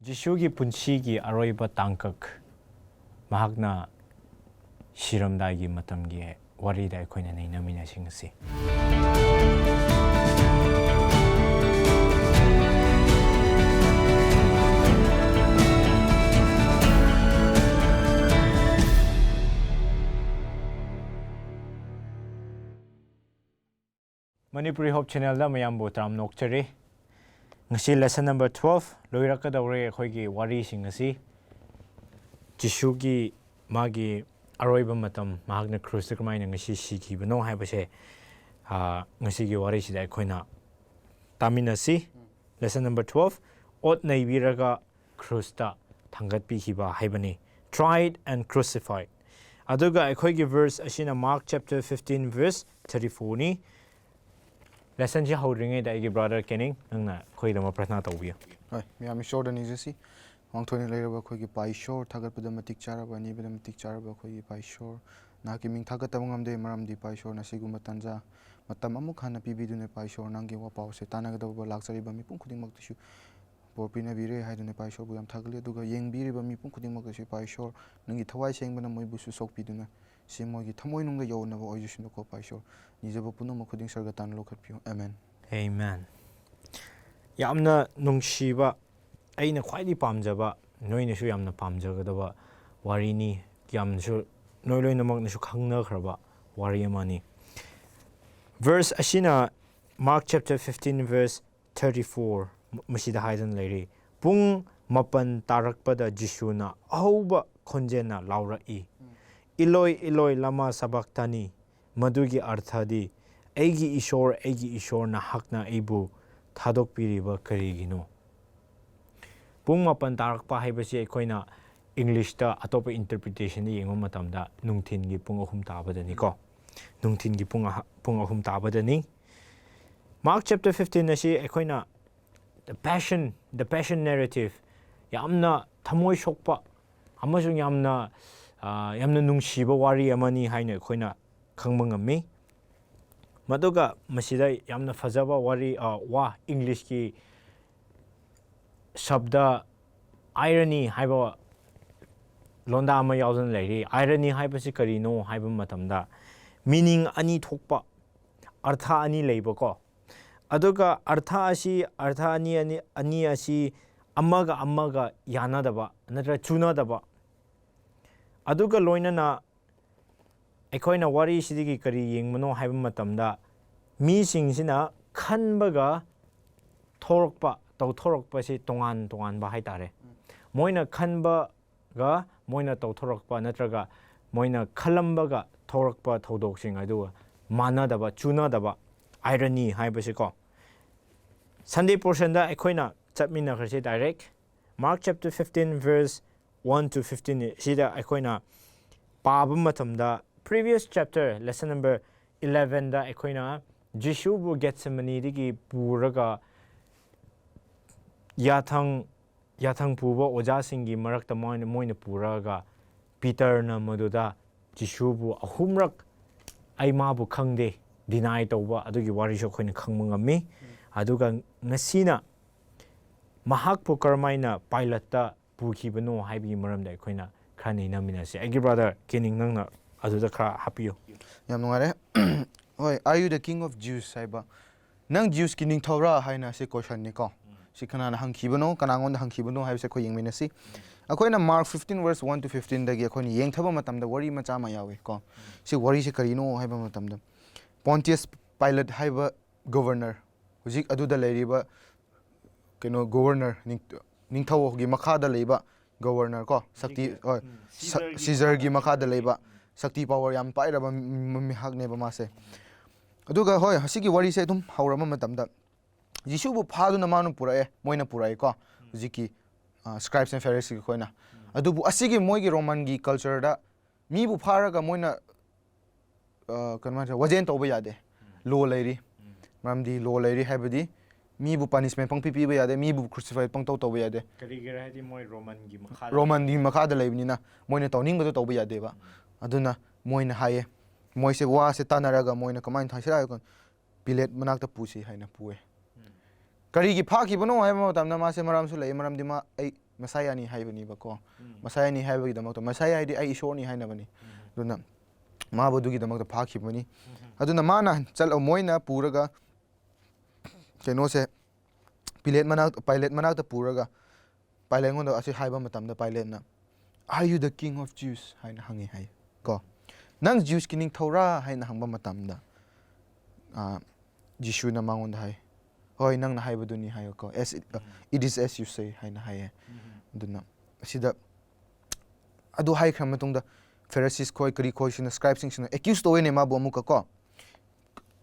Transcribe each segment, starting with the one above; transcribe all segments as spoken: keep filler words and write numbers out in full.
ꯖꯤꯁꯨꯒꯤ ꯄꯨꯟꯁꯤꯒꯤ ꯑꯔꯣꯏꯕ ꯇꯥꯡꯀꯛ, ꯃꯍꯥꯛꯅ ꯁꯤꯔꯝꯗꯥꯏꯒꯤ ꯃꯇꯝꯒꯤ ꯋꯥꯔꯤꯗ ꯑꯩꯈꯣꯏꯅ ꯅꯩꯅꯃꯤꯟꯅꯁꯤ ꯉꯁꯤ꯫ Manipuri Hope Channelꯗ ꯃꯌꯥꯝꯕꯨ ꯇꯔꯥꯝꯅ ꯑꯣꯛꯆꯔꯤ꯫ ꯉꯁꯤ lesson number twelve ꯂꯣꯏꯔꯛꯀꯗꯧꯔꯦ꯫ ꯑꯩꯈꯣꯏꯒꯤ ꯋꯥꯔꯤꯁꯤꯡ ꯑꯁꯤ ꯖꯤꯁꯨꯒꯤ ꯃꯥꯒꯤ ꯑꯔꯣꯏꯕ ꯃꯇꯝ, ꯃꯍꯥꯛꯅ ꯀ꯭ꯔꯨꯁꯇ ꯀꯃꯥꯏꯅ ꯉꯁꯤ ꯁꯤꯈꯤꯕꯅꯣ ꯍꯥꯏꯕꯁꯦ, ꯑꯥ, ꯉꯁꯤꯒꯤ ꯋꯥꯔꯤꯁꯤꯗ ꯑꯩꯈꯣꯏꯅ ꯇꯥꯃꯤꯟꯅꯁꯤ꯫ Lesson number twelve, ꯑꯣꯠ ꯅꯩꯕꯤꯔꯒ ꯀ꯭ꯔꯨꯁꯇ ꯊꯥꯡꯒꯠꯄꯤꯈꯤꯕ ꯍꯥꯏꯕꯅꯤ꯫ Tried and crucified. ꯑꯗꯨꯒ ꯑꯩꯈꯣꯏꯒꯤ verse ꯑꯁꯤꯅ Mark chapter fifteen verse thirty-fourꯅꯤ꯫ Lessonꯁꯤ ꯍꯧꯗ꯭ꯔꯤꯉꯩꯗ ꯑꯩꯒꯤ brother Kenning, ꯅꯪꯅ ꯑꯩꯈꯣꯏꯒꯤꯗꯃꯛ ꯄ꯭ꯔꯊꯅꯥ ꯇꯧꯕꯤꯌꯨ꯫ ꯍꯣꯏ, ꯃꯌꯥꯝ ꯏꯁꯣꯔꯗ ꯅꯤꯖꯁꯤ꯫ ꯃꯥꯡꯊꯣꯏꯅ ꯂꯩꯔꯕ ꯑꯩꯈꯣꯏꯒꯤ ꯏꯄꯥ ꯏꯁꯣꯔ, ꯊꯥꯒꯠꯄꯗ ꯃꯇꯤꯛ ꯆꯥꯔꯕ, ꯅꯤꯕꯗ ꯃꯇꯤꯛ ꯆꯥꯔꯕ ꯑꯩꯈꯣꯏꯒꯤ ꯏꯄꯥ ꯏꯁꯣꯔ, ꯅꯍꯥꯛꯀꯤ ꯃꯤꯡ ꯊꯥꯒꯠꯇꯕ ꯉꯝꯗꯦ, ꯃꯔꯝꯗꯤ ꯏꯄꯥ ꯏꯁꯣꯔꯅ ꯑꯁꯤꯒꯨꯝꯕ ꯇꯥꯟꯖꯥ, ꯃꯇꯝ ꯑꯃꯨꯛ ꯍꯟꯅ ꯄꯤꯕꯤꯗꯨꯅ ꯏꯄꯥ ꯏꯁꯣꯔ, ꯅꯪꯒꯤ ꯋꯥꯄꯥꯎꯁꯦ ꯇꯥꯟꯅꯒꯗꯧꯕ ꯂꯥꯛꯆꯔꯤꯕ ꯃꯤꯄꯨꯝ ꯈꯨꯗꯤꯡꯃꯛꯇꯁꯨ ꯕꯣꯔ ꯄꯤꯅꯕꯤꯔꯦ ꯍꯥꯏꯗꯨꯅ ꯏꯄꯥ ꯏꯁꯣꯔꯕꯨ ꯌꯥꯝ ꯊꯥꯒꯠꯂꯤ꯫ ꯑꯗꯨꯒ ꯌꯦꯡꯕꯤꯔꯤꯕ ꯃꯤꯄꯨꯝ ꯈꯨꯗꯤꯡꯃꯛꯇꯁꯨ ꯏꯄꯥ ꯏꯁꯣꯔ, ꯅꯪꯒꯤ ꯊꯋꯥꯏ ꯁꯦꯡꯕꯅ ꯃꯣꯏꯕꯨꯁꯨ ꯁꯣꯛꯄꯤꯗꯨꯅ, ꯁꯤ ꯃꯣꯏꯒꯤ ꯊꯃꯣꯏꯅꯨꯡꯗ ꯌꯧꯅꯕ ꯑꯣꯏꯖꯁꯅꯨꯀꯣ ꯏꯄꯥ ꯏꯁꯣꯔ꯫ ꯅꯤꯖꯕ ꯄꯨꯝꯅꯃꯛ ꯈꯨꯗꯤꯡ ꯁꯔꯒ ꯇꯥꯟꯅ ꯂꯧꯈꯠꯄꯤꯌꯨ꯫ ꯑꯃꯦꯟ꯫ Amen. ꯌꯥꯝꯅ ꯅꯨꯡꯁꯤꯕ, ꯑꯩꯅ ꯈ꯭ꯋꯥꯏꯗꯒꯤ ꯄꯥꯝꯖꯕ, ꯅꯣꯏꯅꯁꯨ ꯌꯥꯝꯅ ꯄꯥꯝꯖꯒꯗꯕ ꯋꯥꯔꯤꯅꯤ꯫ ꯌꯥꯝꯅꯁꯨ, ꯅꯣꯏ ꯂꯣꯏꯅꯃꯛꯅꯁꯨ ꯈꯪꯅꯈ꯭ꯔꯕ ꯋꯥꯔꯤ ꯑꯃꯅꯤ꯫ Verse ꯑꯁꯤꯅ Mark chapter fifteen verse thirty-four, ꯃ-, ꯃꯁꯤꯗ ꯍꯥꯏꯗꯨꯅ ꯂꯩꯔꯤ, "ꯄꯨꯡ ꯃꯥꯄꯟ ꯇꯥꯔꯛꯄꯗ ꯖꯤꯁꯨꯅ ꯑꯍꯧꯕ ꯈꯣꯟꯖꯦꯜꯅ ꯂꯥꯎꯔꯛꯏ, 'ꯏꯂꯣꯏ, ꯏꯂꯣꯏ, ꯂꯃꯥ ꯁꯕꯥꯛꯇꯥꯅꯤ?' ꯃꯗꯨꯒꯤ ꯑꯔꯊꯗꯤ, 'ꯑꯩꯒꯤ ꯏꯁꯣꯔ, ꯑꯩꯒꯤ ꯏꯁꯣꯔ, ꯅꯍꯥꯛꯅ ꯑꯩꯕꯨ ꯊꯥꯗꯣꯛꯄꯤꯔꯤꯕ ꯀꯔꯤꯒꯤꯅꯣ?'" ꯄꯨꯡ ꯃꯥꯄꯟ ꯇꯥꯔꯛꯄ ꯍꯥꯏꯕꯁꯤ ꯑꯩꯈꯣꯏꯅ Englishꯇ ꯑꯇꯣꯞꯄ interpretationꯗ ꯌꯦꯡꯕ ꯃꯇꯝꯗ ꯅꯨꯡꯊꯤꯟꯒꯤ ꯄꯨꯡ ꯑꯍꯨꯝ ꯇꯥꯕꯗꯅꯤꯀꯣ꯫ ꯅꯨꯡꯊꯤꯟꯒꯤ ꯄꯨꯡ ꯑꯍ-, ꯄꯨꯡ ꯑꯍꯨꯝ ꯇꯥꯕꯗꯅꯤ꯫ Mark chapter fifteen ꯑꯁꯤ ꯑꯩꯈꯣꯏꯅ the passion, the passion narrative, ꯌꯥꯝꯅ ꯊꯃꯣꯏ ꯁꯣꯛꯄ ꯑꯃꯁꯨꯡ ꯌꯥꯝꯅ, ꯑ, ꯌꯥꯝꯅ ꯅꯨꯡꯁꯤꯕ ꯋꯥꯔꯤ ꯑꯃꯅꯤ ꯍꯥꯏꯅ ꯑꯩꯈꯣꯏꯅ ꯈꯪꯕ ꯉꯝꯃꯤ꯫ ꯃꯗꯨꯒ ꯃꯁꯤꯗ ꯌꯥꯝꯅ ꯐꯖꯕ ꯋꯥꯔꯤ, ꯑ, ꯋꯥ, Englishꯀꯤ ꯁꯕꯗ Irony ꯍꯥꯏꯕ ꯂꯣꯟꯗꯥ ꯑꯃ ꯌꯥꯎꯗꯨꯅ ꯂꯩꯔꯤ꯫ Irony ꯍꯥꯏꯕꯁꯤ ꯀꯔꯤꯅꯣ ꯍꯥꯏꯕ ꯃꯇꯝꯗ, meaning ꯑꯅꯤ ꯊꯣꯛꯄ, ꯑꯔꯊ ꯑꯅꯤ ꯂꯩꯕꯀꯣ꯫ ꯑꯗꯨꯒ ꯑꯔꯊ ꯑꯁꯤ, ꯑꯔꯊ ꯑꯅꯤ, ꯑꯅꯤ, ꯑꯅꯤ ꯑꯁꯤ ꯑꯃꯒ ꯑꯃꯒ ꯌꯥꯅꯗꯕ ꯅꯠꯇ꯭ꯔꯒ ꯆꯨꯅꯗꯕ, ꯑꯗꯨꯒ ꯂꯣꯏꯅꯅ ꯑꯩꯈꯣꯏꯅ ꯋꯥꯔꯤꯁꯤꯗꯒꯤ ꯀꯔꯤ ꯌꯦꯡꯕꯅꯣ ꯍꯥꯏꯕ ꯃꯇꯝꯗ, ꯃꯤꯁꯤꯡꯁꯤꯅ ꯈꯟꯕꯒ ꯊꯣꯔꯛꯄ, ꯇꯧꯊꯣꯔꯛꯄꯁꯤ ꯇꯣꯉꯥꯟ ꯇꯣꯉꯥꯟꯕ ꯍꯥꯏꯇꯥꯔꯦ꯫ ꯃꯣꯏꯅ ꯈꯟꯕꯒ ꯃꯣꯏꯅ ꯇꯧꯊꯣꯔꯛꯄ ꯅꯠꯇ꯭ꯔꯒ ꯃꯣꯏꯅ ꯈꯜꯂꯝꯕꯒ ꯊꯣꯔꯛꯄ ꯊꯧꯗꯣꯛꯁꯤꯡ ꯑꯗꯨ ꯃꯥꯟꯅꯗꯕ, ꯆꯨꯅꯗꯕ, irony ꯍꯥꯏꯕꯁꯤꯀꯣ꯫ Sunday portionꯗ ꯑꯩꯈꯣꯏꯅ ꯆꯠꯃꯤꯟꯅꯈ꯭ꯔꯁꯤ direct꯫ Mark chapter fifteen verse one to fifteen ꯁꯤꯗ ꯑꯩꯈꯣꯏꯅ ꯄꯥꯕ ꯃꯇꯝꯗ, previous chapter, lesson number elevenꯗ ꯑꯩꯈꯣꯏꯅ ꯖꯤꯁꯨꯕꯨ ꯒꯦꯠꯁꯦꯃꯅꯤꯗꯒꯤ ꯄꯨꯔꯒ ꯌꯥꯊꯪ, ꯌꯥꯊꯪ ꯄꯨꯕ ꯑꯣꯖꯥꯁꯤꯡꯒꯤ ꯃꯔꯛꯇ ꯃꯣꯏꯅ, ꯃꯣꯏꯅ ꯄꯨꯔꯒ ꯄꯤꯇꯔꯅ ꯃꯗꯨꯗ ꯖꯤꯁꯨꯕꯨ ꯑꯍꯨꯝꯔꯛ "ꯑꯩ ꯃꯥꯕꯨ ꯈꯪꯗꯦ" deny ꯇꯧꯕ ꯑꯗꯨꯒꯤ ꯋꯥꯔꯤꯁꯨ ꯑꯩꯈꯣꯏꯅ ꯈꯪꯕ ꯉꯝꯃꯤ꯫ ꯑꯗꯨꯒ ꯉꯁꯤꯅ ꯃꯍꯥꯛꯄꯨ ꯀꯔꯝꯍꯥꯏꯅ ꯄꯥꯏꯂꯠꯇ ꯄꯨꯈꯤꯕꯅꯣ ꯍꯥꯏꯕꯒꯤ ꯃꯔꯝꯗ ꯑꯩꯈꯣꯏꯅ ꯈꯔ ꯅꯩꯅꯃꯤꯟꯅꯁꯤ꯫ ꯑꯩꯒꯤ brother ꯀꯦꯅꯤꯡ, ꯅꯪꯅ ꯑꯗꯨꯗ ꯈꯔ ꯍꯥꯞꯄꯤꯌꯨ꯫ ꯌꯥꯝ ꯅꯨꯡꯉꯥꯏꯔꯦ꯫ ꯍꯣꯏ, "Are you the king of Jews?" ꯍꯥꯏꯕ, "ꯅꯪ ꯖ꯭ꯌꯨꯁꯀꯤ ꯅꯤꯡꯊꯧꯔꯥ?" ꯍꯥꯏꯅ ꯑꯁꯤ questionꯅꯤꯀꯣ꯫ ꯁꯤ ꯀꯅꯥꯅ ꯍꯪꯈꯤꯕꯅꯣ, ꯀꯅꯥꯉꯣꯟꯗ ꯍꯪꯈꯤꯕꯅꯣ ꯍꯥꯏꯕꯁꯦ ꯑꯩꯈꯣꯏ ꯌꯦꯡꯃꯤꯟꯅꯁꯤ꯫ ꯑꯩꯈꯣꯏꯅ Mark fifteen verse one to fifteenꯗꯒꯤ ꯑꯩꯈꯣꯏꯅ ꯌꯦꯡꯊꯕ ꯃꯇꯝꯗ ꯋꯥꯔꯤ ꯃꯆꯥ ꯑꯃ ꯌꯥꯎꯏ ꯀꯣ꯫ ꯁꯤ ꯋꯥꯔꯤꯁꯦ ꯀꯔꯤꯅꯣ ꯍꯥꯏꯕ ꯃꯇꯝꯗ, Pontius Pilate ꯍꯥꯏꯕ governor, ꯍꯧꯖꯤꯛ ꯑꯗꯨꯗ ꯂꯩꯔꯤꯕ ꯀꯩꯅꯣ governor, ꯅꯤꯡ-, ꯅꯤꯡꯊꯧꯒꯤ ꯃꯈꯥꯗ ꯂꯩꯕ governor ꯀꯣ, ꯁꯛꯇꯤ, ꯍꯣꯏ, ꯁ-, Caesarꯒꯤ ꯃꯈꯥꯗ ꯂꯩꯕ, ꯁꯛꯇꯤ power ꯌꯥꯝ ꯄꯥꯏꯔꯕ ꯃꯤ-, ꯃꯤ-, ꯃꯤꯍꯥꯛꯅꯦꯕ ꯃꯥꯁꯦ꯫ ꯑꯗꯨꯒ ꯍꯣꯏ, ꯑꯁꯤꯒꯤ ꯋꯥꯔꯤꯁꯦ ꯑꯗꯨꯝ ꯍꯧꯔꯕ ꯃꯇꯝꯗ ꯖꯤꯁꯨꯕꯨ ꯐꯥꯗꯨꯅ ꯃꯥꯅ ꯄꯨꯔꯛꯑꯦ, ꯃꯣꯏꯅ ꯄꯨꯔꯛꯑꯦꯀꯣ, ꯍꯧꯖꯤꯛꯀꯤ, ꯑ, scribes and Pharisees ꯑꯩꯈꯣꯏꯅ꯫ ꯑꯗꯨꯕꯨ ꯑꯁꯤꯒꯤ ꯃꯣꯏꯒꯤ Romanꯒꯤ cultureꯗ ꯃꯤꯕꯨ ꯐꯥꯔꯒ ꯃꯣꯏꯅ, ꯑ, ꯀꯩꯅꯣ ꯍꯥꯏꯁꯦ, ꯋꯥꯖꯦꯟ ꯇꯧꯕ ꯌꯥꯗꯦ꯫ Law ꯂꯩꯔꯤ꯫ ꯃꯔꯝꯗꯤ law ꯂꯩꯔꯤ ꯍꯥꯏꯕꯗꯤ ꯃꯤꯕꯨ punishment ꯄꯪꯄꯤ ꯄꯤꯕ ꯌꯥꯗꯦ, ꯃꯤꯕꯨ crucify ꯄꯪꯇꯧ ꯇꯧꯕ ꯌꯥꯗꯦ꯫ ꯀꯔꯤꯒꯤꯔ ꯍꯥꯏꯗꯤ ꯃꯣꯏ Romanꯒꯤ ꯃꯈꯥꯗ Romanꯒꯤ ꯃꯈꯥꯗ ꯂꯩꯕꯅꯤꯅ ꯃꯣꯏꯅ ꯇꯧꯅꯤꯡꯕꯗꯣ ꯇꯧꯕ ꯌꯥꯗꯦꯕ꯫ ꯑꯗꯨꯅ ꯃꯣꯏꯅ ꯍꯥꯏꯌꯦ, ꯃꯣꯏꯁꯦ ꯋꯥꯁꯦ ꯇꯥꯟꯅꯔꯒ ꯃꯣꯏꯅ ꯀꯃꯥꯏꯅ ꯍꯥꯏꯁꯤꯔꯥ ꯍꯥꯏꯔ ꯀꯥꯟꯗ, "ꯄꯤꯂꯦꯠ ꯃꯅꯥꯛꯇ ꯄꯨꯁꯤ" ꯍꯥꯏꯅ ꯄꯨꯑꯦ꯫ ꯀꯔꯤꯒꯤ ꯐꯥꯈꯤꯕꯅꯣ ꯍꯥꯏꯕ ꯃꯇꯝꯗ ꯃꯥꯁꯦ ꯃꯔꯝꯁꯨ ꯂꯩ, ꯃꯔꯝꯗꯤ ꯃꯥ, "ꯑꯩ ꯃꯁꯥꯌꯥꯅꯤ ꯍꯥꯏꯕꯅꯦꯕꯀꯣ꯫ ꯃꯁꯥꯌꯥꯅꯤ ꯍꯥꯏꯕꯒꯤꯗꯃꯛꯇ, ꯃꯁꯥꯌꯥ ꯍꯥꯏꯗꯤ "ꯑꯩ ꯏꯁꯣꯔꯅꯤ" ꯍꯥꯏꯅꯕꯅꯤ꯫ ꯑꯗꯨꯅ ꯃꯥꯕꯨ ꯑꯗꯨꯒꯤꯗꯃꯛꯇ ꯐꯥꯈꯤꯕꯅꯤ꯫ ꯑꯗꯨꯅ ꯃꯥꯅ ꯆꯠꯂ ꯃꯣꯏꯅ ꯄꯨꯔꯒ ꯀꯩꯅꯣꯁꯦ ꯄꯤꯂꯦꯠ ꯃꯅꯥꯛ ꯄꯥꯏꯂꯦꯠ ꯃꯅꯥꯛꯇ ꯄꯨꯔꯒ ꯄꯥꯏꯂꯦꯠꯉꯣꯟꯗ ꯑꯁꯤ ꯍꯥꯏꯕ ꯃꯇꯝꯗ ꯄꯥꯏꯂꯦꯠꯅ "Are you the king of Jews?" ꯍꯥꯏꯅ ꯍꯪꯉꯤ ꯍꯥꯏ ꯀꯣ꯫ "ꯅꯪ ꯖ꯭ꯌꯨꯁꯀꯤ ꯅꯤꯡꯊꯧꯔꯥ?" ꯍꯥꯏꯅ ꯍꯪꯕ ꯃꯇꯝꯗ, ꯑ, ꯖꯤꯁꯨꯅ ꯃꯉꯣꯟꯗ ꯍꯥꯏ, "ꯍꯣꯏ, ꯅꯪꯅ ꯍꯥꯏꯕꯗꯨꯅꯤ" ꯍꯥꯏꯌꯣ ꯀꯣ꯫ "As it, uh, it is as you say" ꯍꯥꯏꯅ ꯍꯥꯏꯌꯦ꯫ ꯑꯗꯨꯅ ꯑꯁꯤꯗ ꯑꯗꯨ ꯍꯥꯏꯈ꯭ꯔ ꯃꯇꯨꯡꯗ ꯐꯦꯔꯤꯁꯤꯁ ꯈꯣꯏ ꯀꯔꯤ ꯈꯣꯏꯁꯤꯅ, ꯁ꯭ꯀ꯭ꯔꯥꯏꯕꯁꯤꯡꯁꯤꯅ ꯑꯦꯀ꯭ꯌꯨꯁ ꯇꯧꯋꯦꯅꯦ ꯃꯥꯕꯨ ꯑꯃꯨꯛꯀ ꯀꯣ꯫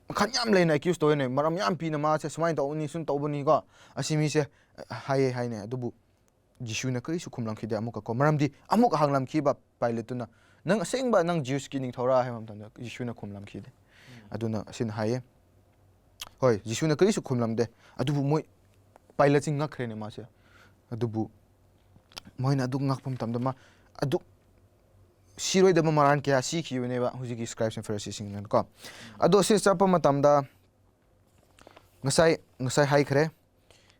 ꯃꯈꯜ ꯌꯥꯝ ꯂꯩꯅ ꯑꯦꯀ꯭ꯌꯨꯁ ꯇꯧꯋꯦꯅꯦ, ꯃꯔꯝ ꯌꯥꯝ ꯄꯤꯅ ꯃꯥꯁꯦ ꯁꯨꯃꯥꯏꯅ ꯇꯧꯕꯅꯤ, ꯁꯨꯝ ꯇꯧꯕꯅꯤꯀꯣ, ꯑꯁꯤ ꯃꯤꯁꯦ ꯍꯥꯏꯌꯦ ꯍꯥꯏꯅꯦ꯫ ꯑꯗꯨꯕꯨ ꯖꯤꯁꯨꯅ ꯀꯔꯤꯁꯨ ꯈꯨꯝꯂꯝꯈꯤꯗꯦ ꯑꯃꯨꯛꯀ ꯀꯣ꯫ ꯃꯔꯝꯗꯤ ꯑꯃꯨꯛ ꯍꯪꯂꯝꯈꯤꯕ ꯄꯥꯏꯂꯦꯠꯇꯨꯅ, "ꯅꯪ ꯑꯁꯦꯡꯕ ꯅꯪ ꯖꯤꯎꯁꯀꯤ ꯅꯤꯡꯊꯧꯔꯥ?" ꯍꯥꯏꯕ ꯃꯇꯝꯗ ꯖꯤꯁꯨꯅ ꯈꯨꯝꯂꯝꯈꯤꯗꯦ꯫ ꯑꯗꯨꯅ ꯑꯁꯤꯅ ꯍꯥꯏꯌꯦ꯫ ꯍꯣꯏ, ꯖꯤꯁꯨꯅ ꯀꯔꯤꯁꯨ ꯈꯨꯝꯂꯝꯗꯦ꯫ ꯑꯗꯨꯕꯨ ꯃꯣꯏ ꯄꯥꯏꯂꯦꯠꯁꯤ ꯉꯛꯈ꯭ꯔꯦꯅꯦ ꯃꯥꯁꯦ꯫ ꯑꯗꯨꯕꯨ ꯃꯣꯏꯅ ꯑꯗꯨ ꯉꯛꯄ ꯃꯇꯝꯗ ꯃꯥ ꯑꯗꯨ ꯁꯤꯔꯣꯏꯗꯕ ꯃꯔꯥꯟ ꯀꯌꯥ ꯁꯤꯈꯤꯕꯅꯦꯕ ꯍꯧꯖꯤꯛꯀꯤ ꯁ꯭ꯀ꯭ꯔꯥꯏꯕꯁ ꯑꯦꯟ ꯐꯦꯔꯤꯁꯤꯁꯤꯡꯅꯀꯣ꯫ ꯑꯗꯣ ꯁꯤ ꯆꯠꯄ ꯃꯇꯝꯗ ꯉꯁꯥꯏ, ꯉꯁꯥꯏ ꯍꯥꯏꯈ꯭ꯔꯦ,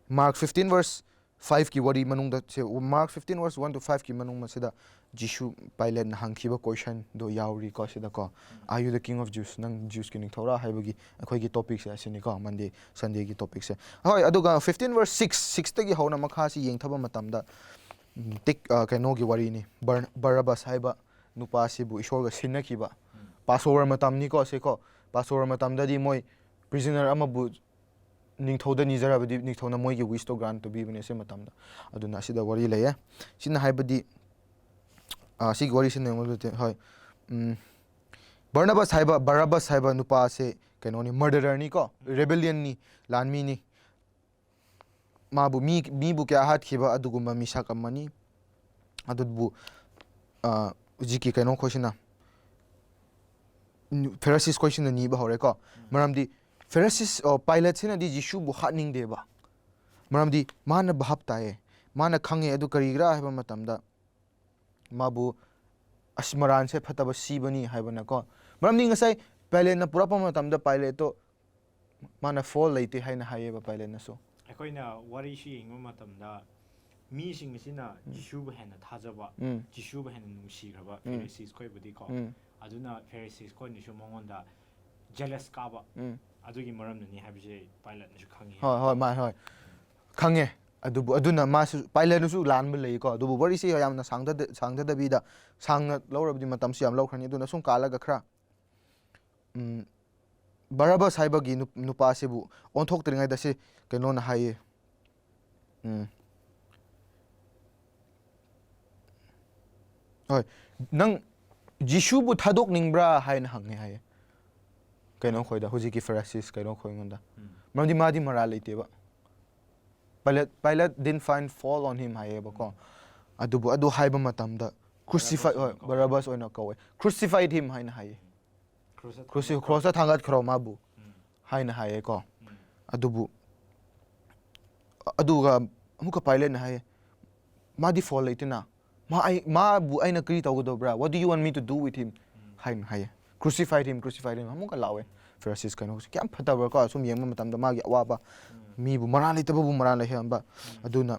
ꯃꯥꯔꯛ fifteen verse five ꯀꯤ ꯋꯥꯔꯤ ꯃꯅꯨꯡꯗ ꯁꯦ, mark fifteen verse one to five ꯀꯤ ꯃꯅꯨꯡ ꯑꯁꯤꯗ ꯖꯤꯁꯨ ꯄꯥꯏꯂꯦꯠꯅ ꯍꯪꯈꯤꯕ ꯀꯣꯏꯁꯟꯗꯣ ꯌꯥꯎꯔꯤꯀꯣ ꯁꯤꯗꯀꯣ꯫ "Are you the king of Jews?" "ꯅꯪ ꯖ꯭ꯌꯨꯁꯀꯤ ꯅꯤꯡꯊꯧꯔꯥ?" ꯍꯥꯏꯕꯒꯤ ꯑꯩꯈꯣꯏꯒꯤ ꯇꯣꯄꯤꯛꯁꯦ ꯑꯁꯤꯅꯤꯀꯣ, ꯃꯟꯗꯦ, ꯁꯟꯗꯦꯒꯤ ꯇꯣꯄꯤꯛꯁꯦ꯫ ꯍꯣꯏ, ꯑꯗꯨꯒ fifteen verse six, six ꯇꯒꯤ ꯍꯧꯅ ꯃꯈꯥꯁꯤ ꯌꯦꯡꯊꯕ ꯃꯇꯝꯗ, ꯎꯝ, ꯇꯤꯛ-, ꯑ, ꯀꯩꯅꯣꯒꯤ ꯋꯥꯔꯤꯅꯤ, ꯕꯔ-, ꯕꯔꯕꯁ ꯍꯥꯏꯕ ꯅꯨꯄꯥꯁꯤꯕꯨ ꯏꯁꯣꯔꯒ ꯁꯤꯟꯅꯈꯤꯕ꯫ ꯄꯥꯁꯑꯣꯚꯔ ꯃꯇꯝꯅꯤꯀꯣ ꯁꯤꯀꯣ꯫ ꯄꯥꯁꯑꯣꯚꯔ ꯃꯇꯝꯗꯗꯤ ꯃꯣꯏ ꯄ꯭ꯔꯤꯖꯅꯔ ꯑꯃꯕꯨ ꯅꯤꯡꯊꯧꯗ ꯅꯤꯖꯔꯕꯗꯤ ꯅꯤꯡꯊꯧꯅ ꯃꯣꯏꯒꯤ ꯋꯤꯁꯇꯣ ꯒ꯭ꯔꯥꯟ ꯇꯧꯕꯤꯕꯅꯦ ꯁꯤ ꯃꯇꯝꯗ꯫ ꯑꯗꯨꯅ ꯑꯁꯤꯗ ꯋꯥꯔꯤ ꯂꯩꯌꯦ꯫ ꯁꯤꯅ ꯍꯥꯏꯕꯗꯤ, ꯑ, ꯁꯤꯒꯤ ꯋꯥꯔꯤꯁꯤꯅ ꯑꯩꯉꯣꯟꯗꯗꯤ, ꯍꯣꯏ, ꯎꯝ, ꯕꯔꯅꯕꯥꯁ ꯍꯥꯏꯕ, ꯕꯔꯥꯕꯥꯁ ꯍꯥꯏꯕ ꯅꯨꯄꯥ ꯑꯁꯦ ꯀꯩꯅꯣꯅꯤ, ꯃꯔꯗꯔꯔꯅꯤꯀꯣ, ꯔꯦꯕꯦꯂꯤꯌꯟꯅꯤ, ꯂꯥꯟꯃꯤꯅꯤ꯫ ꯃꯥꯕꯨ ꯃꯤ, ꯃꯤꯕꯨ ꯀꯌꯥ ꯍꯥꯠꯈꯤꯕ ꯑꯗꯨꯒꯨꯝꯕ ꯃꯤꯁꯛ ꯑꯃꯅꯤ꯫ ꯑꯗꯨꯕꯨ, ꯑ, ꯍꯧꯖꯤꯛꯀꯤ ꯀꯩꯅꯣ ꯈꯣꯏꯁꯤꯅ, ꯐꯦꯔꯤꯁꯤꯁ ꯈꯣꯏꯁꯤꯅ ꯅꯤꯕ ꯍꯧꯔꯦꯀꯣ꯫ ꯃꯔꯝꯗꯤ ꯐꯦꯔꯤꯁꯤꯁ, ꯑ, ꯄꯥꯏꯂꯦꯠꯁꯤꯅꯗꯤ ꯖꯤꯁꯨꯕꯨ ꯍꯥꯠꯅꯤꯡꯗꯦꯕ꯫ ꯃꯔꯝꯗꯤ ꯃꯥꯅ ꯚꯥꯞ ꯇꯥꯏꯌꯦ, ꯃꯥꯅ ꯈꯪꯉꯦ꯫ ꯑꯗꯨ ꯀꯔꯤꯒꯤꯔꯥ ꯍꯥꯏꯕ ꯃꯇꯝꯗ ꯃꯥꯕꯨ, "ꯑꯁ, ꯃꯔꯥꯟꯁꯦ ꯐꯠꯇꯕ ꯁꯤꯕꯅꯤ" ꯍꯥꯏꯕꯅꯀꯣ꯫ ꯃꯔꯝꯗꯤ ꯉꯁꯥꯏ ꯄꯥꯏꯂꯦꯠꯅ ꯄꯨꯔꯛꯄ ꯃꯇꯝꯗ ꯄꯥꯏꯂꯦꯠꯇꯣ ꯃꯥꯅ ꯐꯣꯜ ꯂꯩꯇꯦ ꯍꯥꯏꯅ ꯍꯥꯏꯌꯦꯕ ꯄꯥꯏꯂꯦꯠꯅꯁꯨ꯫ ꯑꯩꯈꯣꯏꯅ ꯋꯥꯔꯤꯁꯤ ꯌꯦꯡꯕ ꯃꯇꯝꯗ ꯃꯤꯁꯤꯡ ꯑꯁꯤꯅ ꯖꯤꯁꯨꯕꯨ ꯍꯦꯟꯅ ꯊꯥꯖꯕ, ꯎꯝ꯫ ꯖꯤꯁꯨꯕꯨ ꯍꯦꯟꯅ ꯅꯨꯡꯁꯤꯈ꯭ꯔꯕ ꯎꯝ꯫ ꯐꯦꯔꯤꯁꯤꯁ ꯈꯣꯏꯕꯨꯗꯤꯀꯣ꯫ ꯎꯝ꯫ ꯑꯗꯨꯅ ꯐꯦꯔꯤꯁꯤꯁ ꯈꯣꯏꯅꯁꯨ ꯃꯉꯣꯟꯗ ꯖꯦꯂꯁ ꯀꯥꯕ꯫ ꯎꯝ꯫ ꯑꯗꯨꯒꯤ ꯃꯔꯝꯅꯅꯤ ꯍꯥꯏꯕꯁꯦ ꯄꯥꯏꯂꯠꯅꯁꯨ ꯈꯪꯉꯤ꯫ ꯍꯣꯏ ꯍꯣꯏ ꯃꯥ ꯍꯣꯏ ꯈꯪꯉꯦ꯫ ꯑꯗꯨꯕꯨ ꯑꯗꯨꯅ ꯃꯥꯁꯨ ꯄꯥꯏꯂꯠꯅꯁꯨ ꯂꯥꯟꯕ ꯂꯩꯀꯣ꯫ ꯑꯗꯨꯕꯨ ꯋꯥꯔꯤꯁꯤ ꯌꯥꯝꯅ ꯁꯥꯡꯊꯗ- ꯁꯥꯡꯊꯗꯕꯤꯗ, ꯁꯥꯡꯅ ꯂꯧꯔꯕꯗꯤ ꯃꯇꯝꯁꯨ ꯌꯥꯝ ꯂꯧꯈ꯭ꯔꯅꯤ꯫ ꯑꯗꯨꯅ ꯁꯨꯝ ꯀꯥꯜꯂꯒ ꯈꯔ, ꯎꯝ, ꯕꯔꯥꯕꯁ ꯍꯥꯏꯕꯒꯤ ꯅꯨ- ꯅꯨꯄꯥꯁꯤꯕꯨ ꯑꯣꯟꯊꯣꯛꯇ꯭ꯔꯤꯉꯩꯗ ꯁꯤ ꯀꯩꯅꯣꯅ ꯍꯥꯏꯌꯦ꯫ ꯎꯝ꯫ ꯍꯣꯏ, ꯅꯪ ꯖꯤꯁꯨꯕꯨ ꯊꯥꯗꯣꯛꯅꯤꯡꯕ꯭ꯔꯥ ꯍꯥꯏꯅ ꯍꯪꯉꯦ ꯍꯥꯏꯌꯦ꯫ ꯀꯩꯅꯣ ꯈꯣꯏꯗ, ꯍꯧꯖꯤꯛꯀꯤ ꯐꯦꯔꯤꯁꯤꯁ ꯀꯩꯅꯣ ꯈꯣꯏꯉꯣꯟꯗ꯫ ꯎꯝ꯫ ꯃꯔꯝꯗꯤ ꯃꯥꯗꯤ ꯃꯔꯥꯜ ꯂꯩꯇꯦꯕ꯫ Pilate, Pilate didn't find fault on him ꯍꯥꯏꯌꯦꯕꯀꯣ꯫ ꯑꯗꯨꯕꯨ ꯑꯗꯨ ꯍꯥꯏꯕ ꯃꯇꯝꯗ crucify, ꯕꯔꯥꯕꯥꯁ ꯍꯣꯏ, ꯑꯣꯏꯅ ꯀꯧꯋꯦ꯫ ꯕꯔꯥꯕꯥꯁ ꯑꯣꯏꯅ ꯀꯧꯋꯦ꯫ Crucified him ꯍꯥꯏꯅ ꯍꯥꯏꯌꯦ꯫ ꯀ꯭ꯔꯨꯁꯇ ꯀ꯭ꯔꯨꯁꯤ- ꯊꯥꯡꯒꯠꯈ꯭ꯔꯣ꯫ ꯀ꯭ꯔꯣꯁꯇ ꯊꯥꯡꯒꯠꯈ꯭ꯔꯣ ꯃꯥꯕꯨ ꯎꯝ꯫ ꯍꯥꯏꯅ ꯍꯥꯏꯌꯦꯀꯣ꯫ ꯎꯝ꯫ ꯑꯗꯨꯕꯨ ꯑꯗꯨꯒ ꯑꯃꯨꯛꯀ ꯄꯥꯏꯂꯦꯠꯅ ꯍꯥꯏꯌꯦ, "ꯃꯥꯗꯤ ꯐꯣꯜ ꯂꯩꯇꯦꯅ, ꯃꯥ ꯑꯩ, ꯃꯥꯕꯨ ꯑꯩꯅ ꯀꯔꯤ ꯇꯧꯒꯗꯧꯕ꯭ꯔꯥ? What do you want me to do with him?" ꯍꯥꯏꯅ ꯍꯥꯏꯌꯦ꯫ "Crucified him, crucified him" ꯑꯃꯨꯛꯀ ꯂꯥꯎꯋꯦ꯫ ꯐꯦꯔꯤꯁꯤꯁ ꯀꯩꯅꯣꯁꯦ ꯀꯌꯥꯝ ꯐꯠꯇꯕ꯭ꯔꯥꯀꯣ, ꯁꯨꯝ ꯌꯦꯡꯕ ꯃꯇꯝꯗ ꯃꯥꯒꯤ ꯑꯋꯥꯕ, ꯃꯤꯕꯨ ꯃꯔꯥꯜ ꯂꯩꯇꯕꯕꯨ ꯃꯔꯥꯜ ꯂꯩꯍꯟꯕ꯫ ꯑꯗꯨꯅ,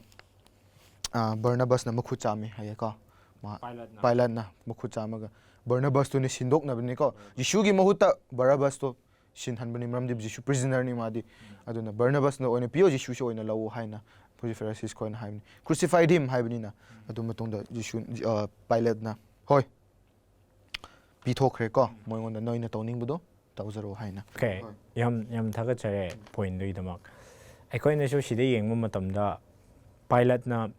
ꯑ, ꯕꯔꯅꯕꯥꯁꯅ ꯃꯈꯨꯠ ꯆꯥꯝꯃꯤ ꯍꯥꯏꯌꯦꯀꯣ꯫ ꯃꯥ, ꯄꯥꯏꯂꯠꯅ꯫ ꯄꯥꯏꯂꯠꯅ ꯃꯈꯨꯠ ꯆꯥꯝꯃꯒ ꯕꯔꯅꯕꯥꯁꯇꯨꯅ ꯁꯤꯟꯗꯣꯛꯅꯕꯅꯤꯀꯣ꯫ ꯖꯤꯁꯨꯒꯤ ꯃꯍꯨꯠꯇ ꯕꯔꯅꯕꯥꯁꯇꯣ ꯁꯤꯟꯍꯟꯕꯅꯤ, ꯃꯔꯝꯗꯤ ꯖꯤꯁꯨ ꯄ꯭ꯔꯤꯖꯅꯔꯅꯤ ꯃꯥꯗꯤ꯫ ꯑꯗꯨꯅ ꯕꯔꯅꯕꯥꯁꯅ ꯑꯣꯏꯅ ꯄꯤꯌꯣ, ꯖꯤꯁꯨꯁꯦ ꯑꯣꯏꯅ ꯂꯧꯑꯣ ꯍꯥꯏꯅ ꯍꯧꯖꯤꯛ ꯐꯦꯔꯤꯁꯤꯁ ꯈꯣꯏꯅ ꯍꯥꯏꯕꯅꯤ꯫ "Crucified him" ꯍꯥꯏꯕꯅꯤꯅ꯫ ꯑꯗꯨ ꯃꯇꯨꯡꯗ ꯖꯤꯁꯨ, ꯑ, ꯄꯥꯏꯂꯠꯅ, "ꯍꯣꯏ, ꯄꯤꯊꯣꯛꯈ꯭ꯔꯦꯀꯣ, ꯃꯣꯏꯉꯣꯟꯗ ꯅꯣꯏꯅ ꯇꯧꯅꯤꯡꯕꯗꯣ ꯇꯧꯖꯔꯣ" ꯍꯥꯏꯅ꯫ Okay, ꯍꯣꯏ꯫ ꯌꯥꯝ ꯌꯥꯝ ꯊꯥꯒꯠꯆꯔꯦ ꯄꯣꯏꯟꯗꯨꯒꯤꯗꯃꯛ꯫ ꯑꯩꯈꯣꯏꯅꯁꯨ ꯁꯤꯗ ꯌꯦꯡꯕ ꯃꯇꯝꯗ ꯄꯥꯏꯂꯠꯅ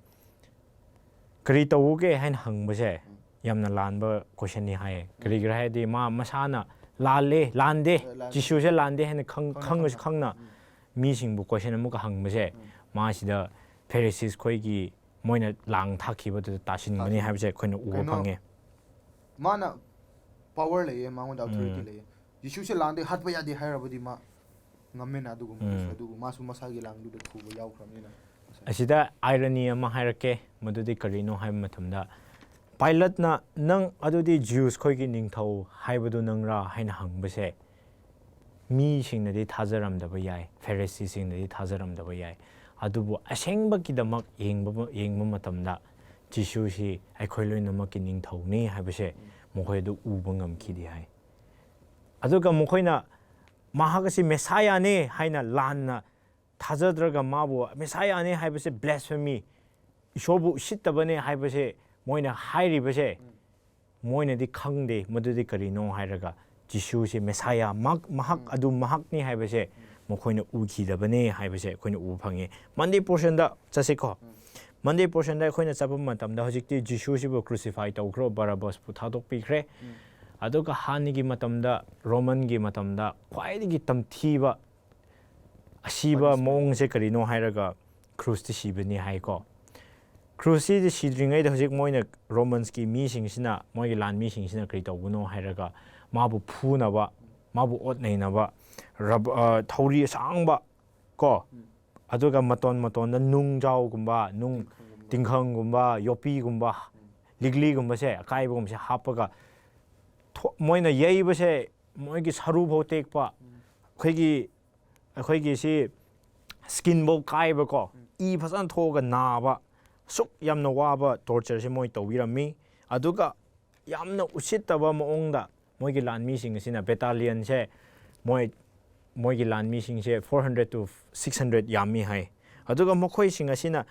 ꯀꯔꯤ ꯇꯧꯒꯦ ꯍꯥꯏꯅ ꯍꯪꯕꯁꯦ ꯌꯥꯝꯅ ꯂꯥꯟꯕ ꯀꯣꯏꯁꯟꯅꯤ ꯍꯥꯏꯌꯦ꯫ ꯀꯔꯤꯒꯤꯔꯥ ꯍꯥꯏꯔꯗꯤ ꯃꯥ ꯃꯁꯥꯅ ꯂꯥꯜꯂꯦ, ꯂꯥꯟꯗꯦ, ꯍꯣꯏ, ꯂꯥꯟꯗꯦ꯫ ꯖꯤꯁꯨꯁꯦ ꯂꯥꯟꯗꯦ ꯍꯥꯏꯅ ꯈꯪ- ꯈꯪꯅ ꯈꯪꯉꯁꯨ ꯈꯪꯅ꯫ ꯈꯪꯅ ꯃꯤꯁꯤꯡꯕꯨ ꯀꯣꯏꯁꯟ ꯑꯃꯨꯛꯀ ꯍꯪꯕꯁꯦ, ꯃꯥꯁꯤꯗ ꯐꯦꯔꯤꯁꯤꯁ ꯈꯣꯏꯒꯤ ꯃꯣꯏꯅ ꯂꯥꯡ ꯊꯥꯛꯈꯤꯕꯗꯨꯗ ꯇꯥꯁꯤꯟꯕꯅꯤ ꯇꯥꯁꯤꯟ- ꯍꯥꯏꯕꯁꯦ ꯑꯩꯈꯣꯏꯅ ꯎꯕ ꯀꯩꯅꯣ, ꯐꯪꯉꯦ꯫ ꯃꯥꯅ ꯄꯋꯔ ꯂꯩꯌꯦ, ꯃꯉꯣꯟꯗ ꯑꯣꯊꯣꯔꯤꯇꯤ ꯎꯝ꯫ ꯂꯩꯌꯦ꯫ ꯖꯤꯁꯨꯁꯦ ꯂꯥꯟꯗꯦ, ꯍꯥꯠꯄ ꯌꯥꯗꯦ ꯍꯥꯏꯔꯕꯗꯤ ꯃꯥ ꯉꯝꯃꯦꯅ ꯑꯗꯨꯒꯨꯝꯕꯗꯨꯁꯨ, ꯎꯝ꯫ ꯑꯗꯨꯕꯨ ꯃꯥꯁꯨ ꯃꯁꯥꯒꯤ ꯂꯥꯡꯗꯨꯗ ꯊꯨꯕ ꯌꯥꯎꯈ꯭ꯔꯕꯅꯤꯅ꯫ ꯑꯁꯤꯗ irony ꯑꯃ ꯍꯥꯏꯔꯛꯀꯦ, ꯃꯗꯨꯗꯤ ꯀꯔꯤꯅꯣ ꯍꯥꯏꯕ ꯃꯇꯝꯗ, ꯄꯥꯏꯂꯠꯅ "ꯅꯪ ꯑꯗꯨꯗꯤ ꯖ꯭ꯌꯨꯁ ꯈꯣꯏꯒꯤ ꯅꯤꯡꯊꯧ ꯍꯥꯏꯕꯗꯨ ꯅꯪꯔꯥ?" ꯍꯥꯏꯅ ꯍꯪꯕꯁꯦ, ꯃꯤꯁꯤꯡꯅꯗꯤ ꯊꯥꯖꯔꯝꯗꯕ ꯌꯥꯏ, ꯐꯦꯔꯤꯁꯤꯁꯤꯡꯅꯗꯤ ꯊꯥꯖꯔꯝꯗꯕ ꯌꯥꯏ꯫ ꯑꯗꯨꯕꯨ ꯑꯁꯦꯡꯕꯒꯤꯗꯃꯛ ꯌꯦꯡꯕ, ꯌꯦꯡꯕ ꯃꯇꯝꯗ ꯖꯤꯁꯨꯁꯤ ꯑꯩꯈꯣꯏ ꯂꯣꯏꯅꯃꯛꯀꯤ ꯅꯤꯡꯊꯧꯅꯤ ꯍꯥꯏꯕꯁꯦ ꯃꯈꯣꯏ ꯑꯗꯨ ꯎꯕ ꯉꯝꯈꯤꯗꯦ ꯍꯥꯏ꯫ ꯑꯗꯨꯒ ꯃꯈꯣꯏꯅ ꯃꯍꯥꯛ ꯑꯁꯤ ꯃꯦꯁꯥꯌꯥꯅꯦ ꯍꯥꯏꯅ ꯂꯥꯟꯅ ꯊꯥꯖꯗ꯭ꯔꯒ ꯃꯥꯕꯨ ꯃꯦꯁꯥꯌꯥꯅꯦ ꯍꯥꯏꯕꯁꯦ blasphemy, ꯏꯁꯣꯔꯕꯨ ꯎꯁꯤꯠꯇꯕꯅꯦ ꯍꯥꯏꯕꯁꯦ ꯃꯣꯏꯅ ꯍꯥꯏꯔꯤꯕꯁꯦ ꯃꯣꯏꯅꯗꯤ ꯈꯪꯗꯦ ꯃꯗꯨꯗꯤ ꯀꯔꯤꯅꯣ ꯍꯥꯏꯔꯒ ꯖꯤꯁꯨꯁꯦ ꯃꯦꯁꯥꯌꯥ ꯃꯍꯥꯛ, ꯃꯍꯥꯛ ꯑꯗꯨ ꯃꯍꯥꯛꯅꯤ ꯍꯥꯏꯕꯁꯦ ꯃꯈꯣꯏꯅ ꯎꯈꯤꯗꯕꯅꯦ ꯍꯥꯏꯕꯁꯦ ꯑꯩꯈꯣꯏꯅ ꯎꯕ ꯐꯪꯉꯦ꯫ Monday portionꯗ ꯆꯠꯁꯤꯀꯣ꯫ Monday portionꯗ ꯑꯩꯈꯣꯏꯅ ꯆꯠꯄ ꯃꯇꯝꯗ ꯍꯧꯖꯤꯛꯇꯤ ꯖꯤꯁꯨꯁꯤꯕꯨ crucify ꯇꯧꯈ꯭ꯔꯣ, ꯕꯔꯥꯕꯥꯁꯄꯨ ꯊꯥꯗꯣꯛꯄꯤꯈ꯭ꯔꯦ꯫ ꯑꯗꯨꯒ ꯍꯥꯟꯅꯒꯤ ꯃꯇꯝꯗ, ꯔꯣꯃꯟꯒꯤ ꯃꯇꯝꯗ ꯈ꯭ꯋꯥꯏꯗꯒꯤ ꯇꯝꯊꯤꯕ ꯑꯁꯤꯕ ꯃꯑꯣꯡꯁꯦ ꯀꯔꯤꯅꯣ ꯍꯥꯏꯔꯒ ꯀ꯭ꯔꯨꯁꯇ ꯁꯤꯕꯅꯤ ꯍꯥꯏꯀꯣ꯫ ꯀ꯭ꯔꯨꯁꯁꯤꯗ ꯁꯤꯗ꯭ꯔꯤꯉꯩꯗ ꯍꯧꯖꯤꯛ ꯃꯣꯏꯅ, ꯔꯣꯃꯟꯁꯀꯤ ꯃꯤꯁꯤꯡꯁꯤꯅ, ꯃꯣꯏꯒꯤ ꯂꯥꯟꯃꯤꯁꯤꯡꯁꯤꯅ ꯀꯔꯤ ꯇꯧꯕꯅꯣ ꯍꯥꯏꯔꯒ ꯃꯥꯕꯨ ꯐꯨꯅꯕ, ꯃꯥꯕꯨ ꯑꯣꯠ ꯅꯩꯅꯕ ꯔꯕ-, ꯑ, ꯊꯧꯔꯤ ꯑꯁꯥꯡꯕ ꯀꯣ, ꯑꯗꯨꯒ ꯃꯇꯣꯟ ꯃꯇꯣꯟꯗ ꯅꯨꯡꯖꯥꯎꯒꯨꯝꯕ, ꯅꯨꯡ, ꯇꯤꯡꯈꯪꯒꯨꯝꯕ, ꯌꯣꯠꯄꯤꯒꯨꯝꯕ, ꯂꯤꯛꯂꯤꯒꯨꯝꯕꯁꯦ, ꯑꯀꯥꯏꯕꯒꯨꯝꯕꯁꯦ ꯍꯥꯞꯄꯒ ꯊꯣ-, ꯃꯣꯏꯅ ꯌꯩꯕꯁꯦ ꯃꯣꯏꯒꯤ ꯁꯔꯨꯐꯥꯎ ꯇꯦꯛꯄ, ꯑꯩꯈꯣꯏꯒꯤ, ꯑꯩꯈꯣꯏꯒꯤ ꯁꯤ skinꯐꯥꯎ ꯀꯥꯏꯕꯀꯣ, ꯏ ꯐꯖꯅ ꯊꯣꯛꯑꯒ ꯅꯥꯕ, ꯑꯁꯨꯛ ꯌꯥꯝꯅ ꯋꯥꯕ tortureꯁꯦ ꯃꯣꯏ ꯇꯧꯕꯤꯔꯝꯃꯤ꯫ ꯑꯗꯨꯒ ꯌꯥꯝꯅ ꯎꯁꯤꯠꯇꯕ ꯃꯑꯣꯡꯗ ꯃꯣꯏꯒꯤ ꯂꯥꯟꯃꯤꯁꯤꯡ ꯑꯁꯤꯅ, battalionꯁꯦ, ꯃꯣꯏ, ꯃꯣꯏꯒꯤ ꯂꯥꯟꯃꯤꯁꯤꯡꯁꯦ four hundred to six hundred ꯌꯥꯝꯃꯤ ꯍꯥꯏ꯫ ꯑꯗꯨꯒ ꯃꯈꯣꯏꯁꯤꯡ ꯑꯁꯤꯅ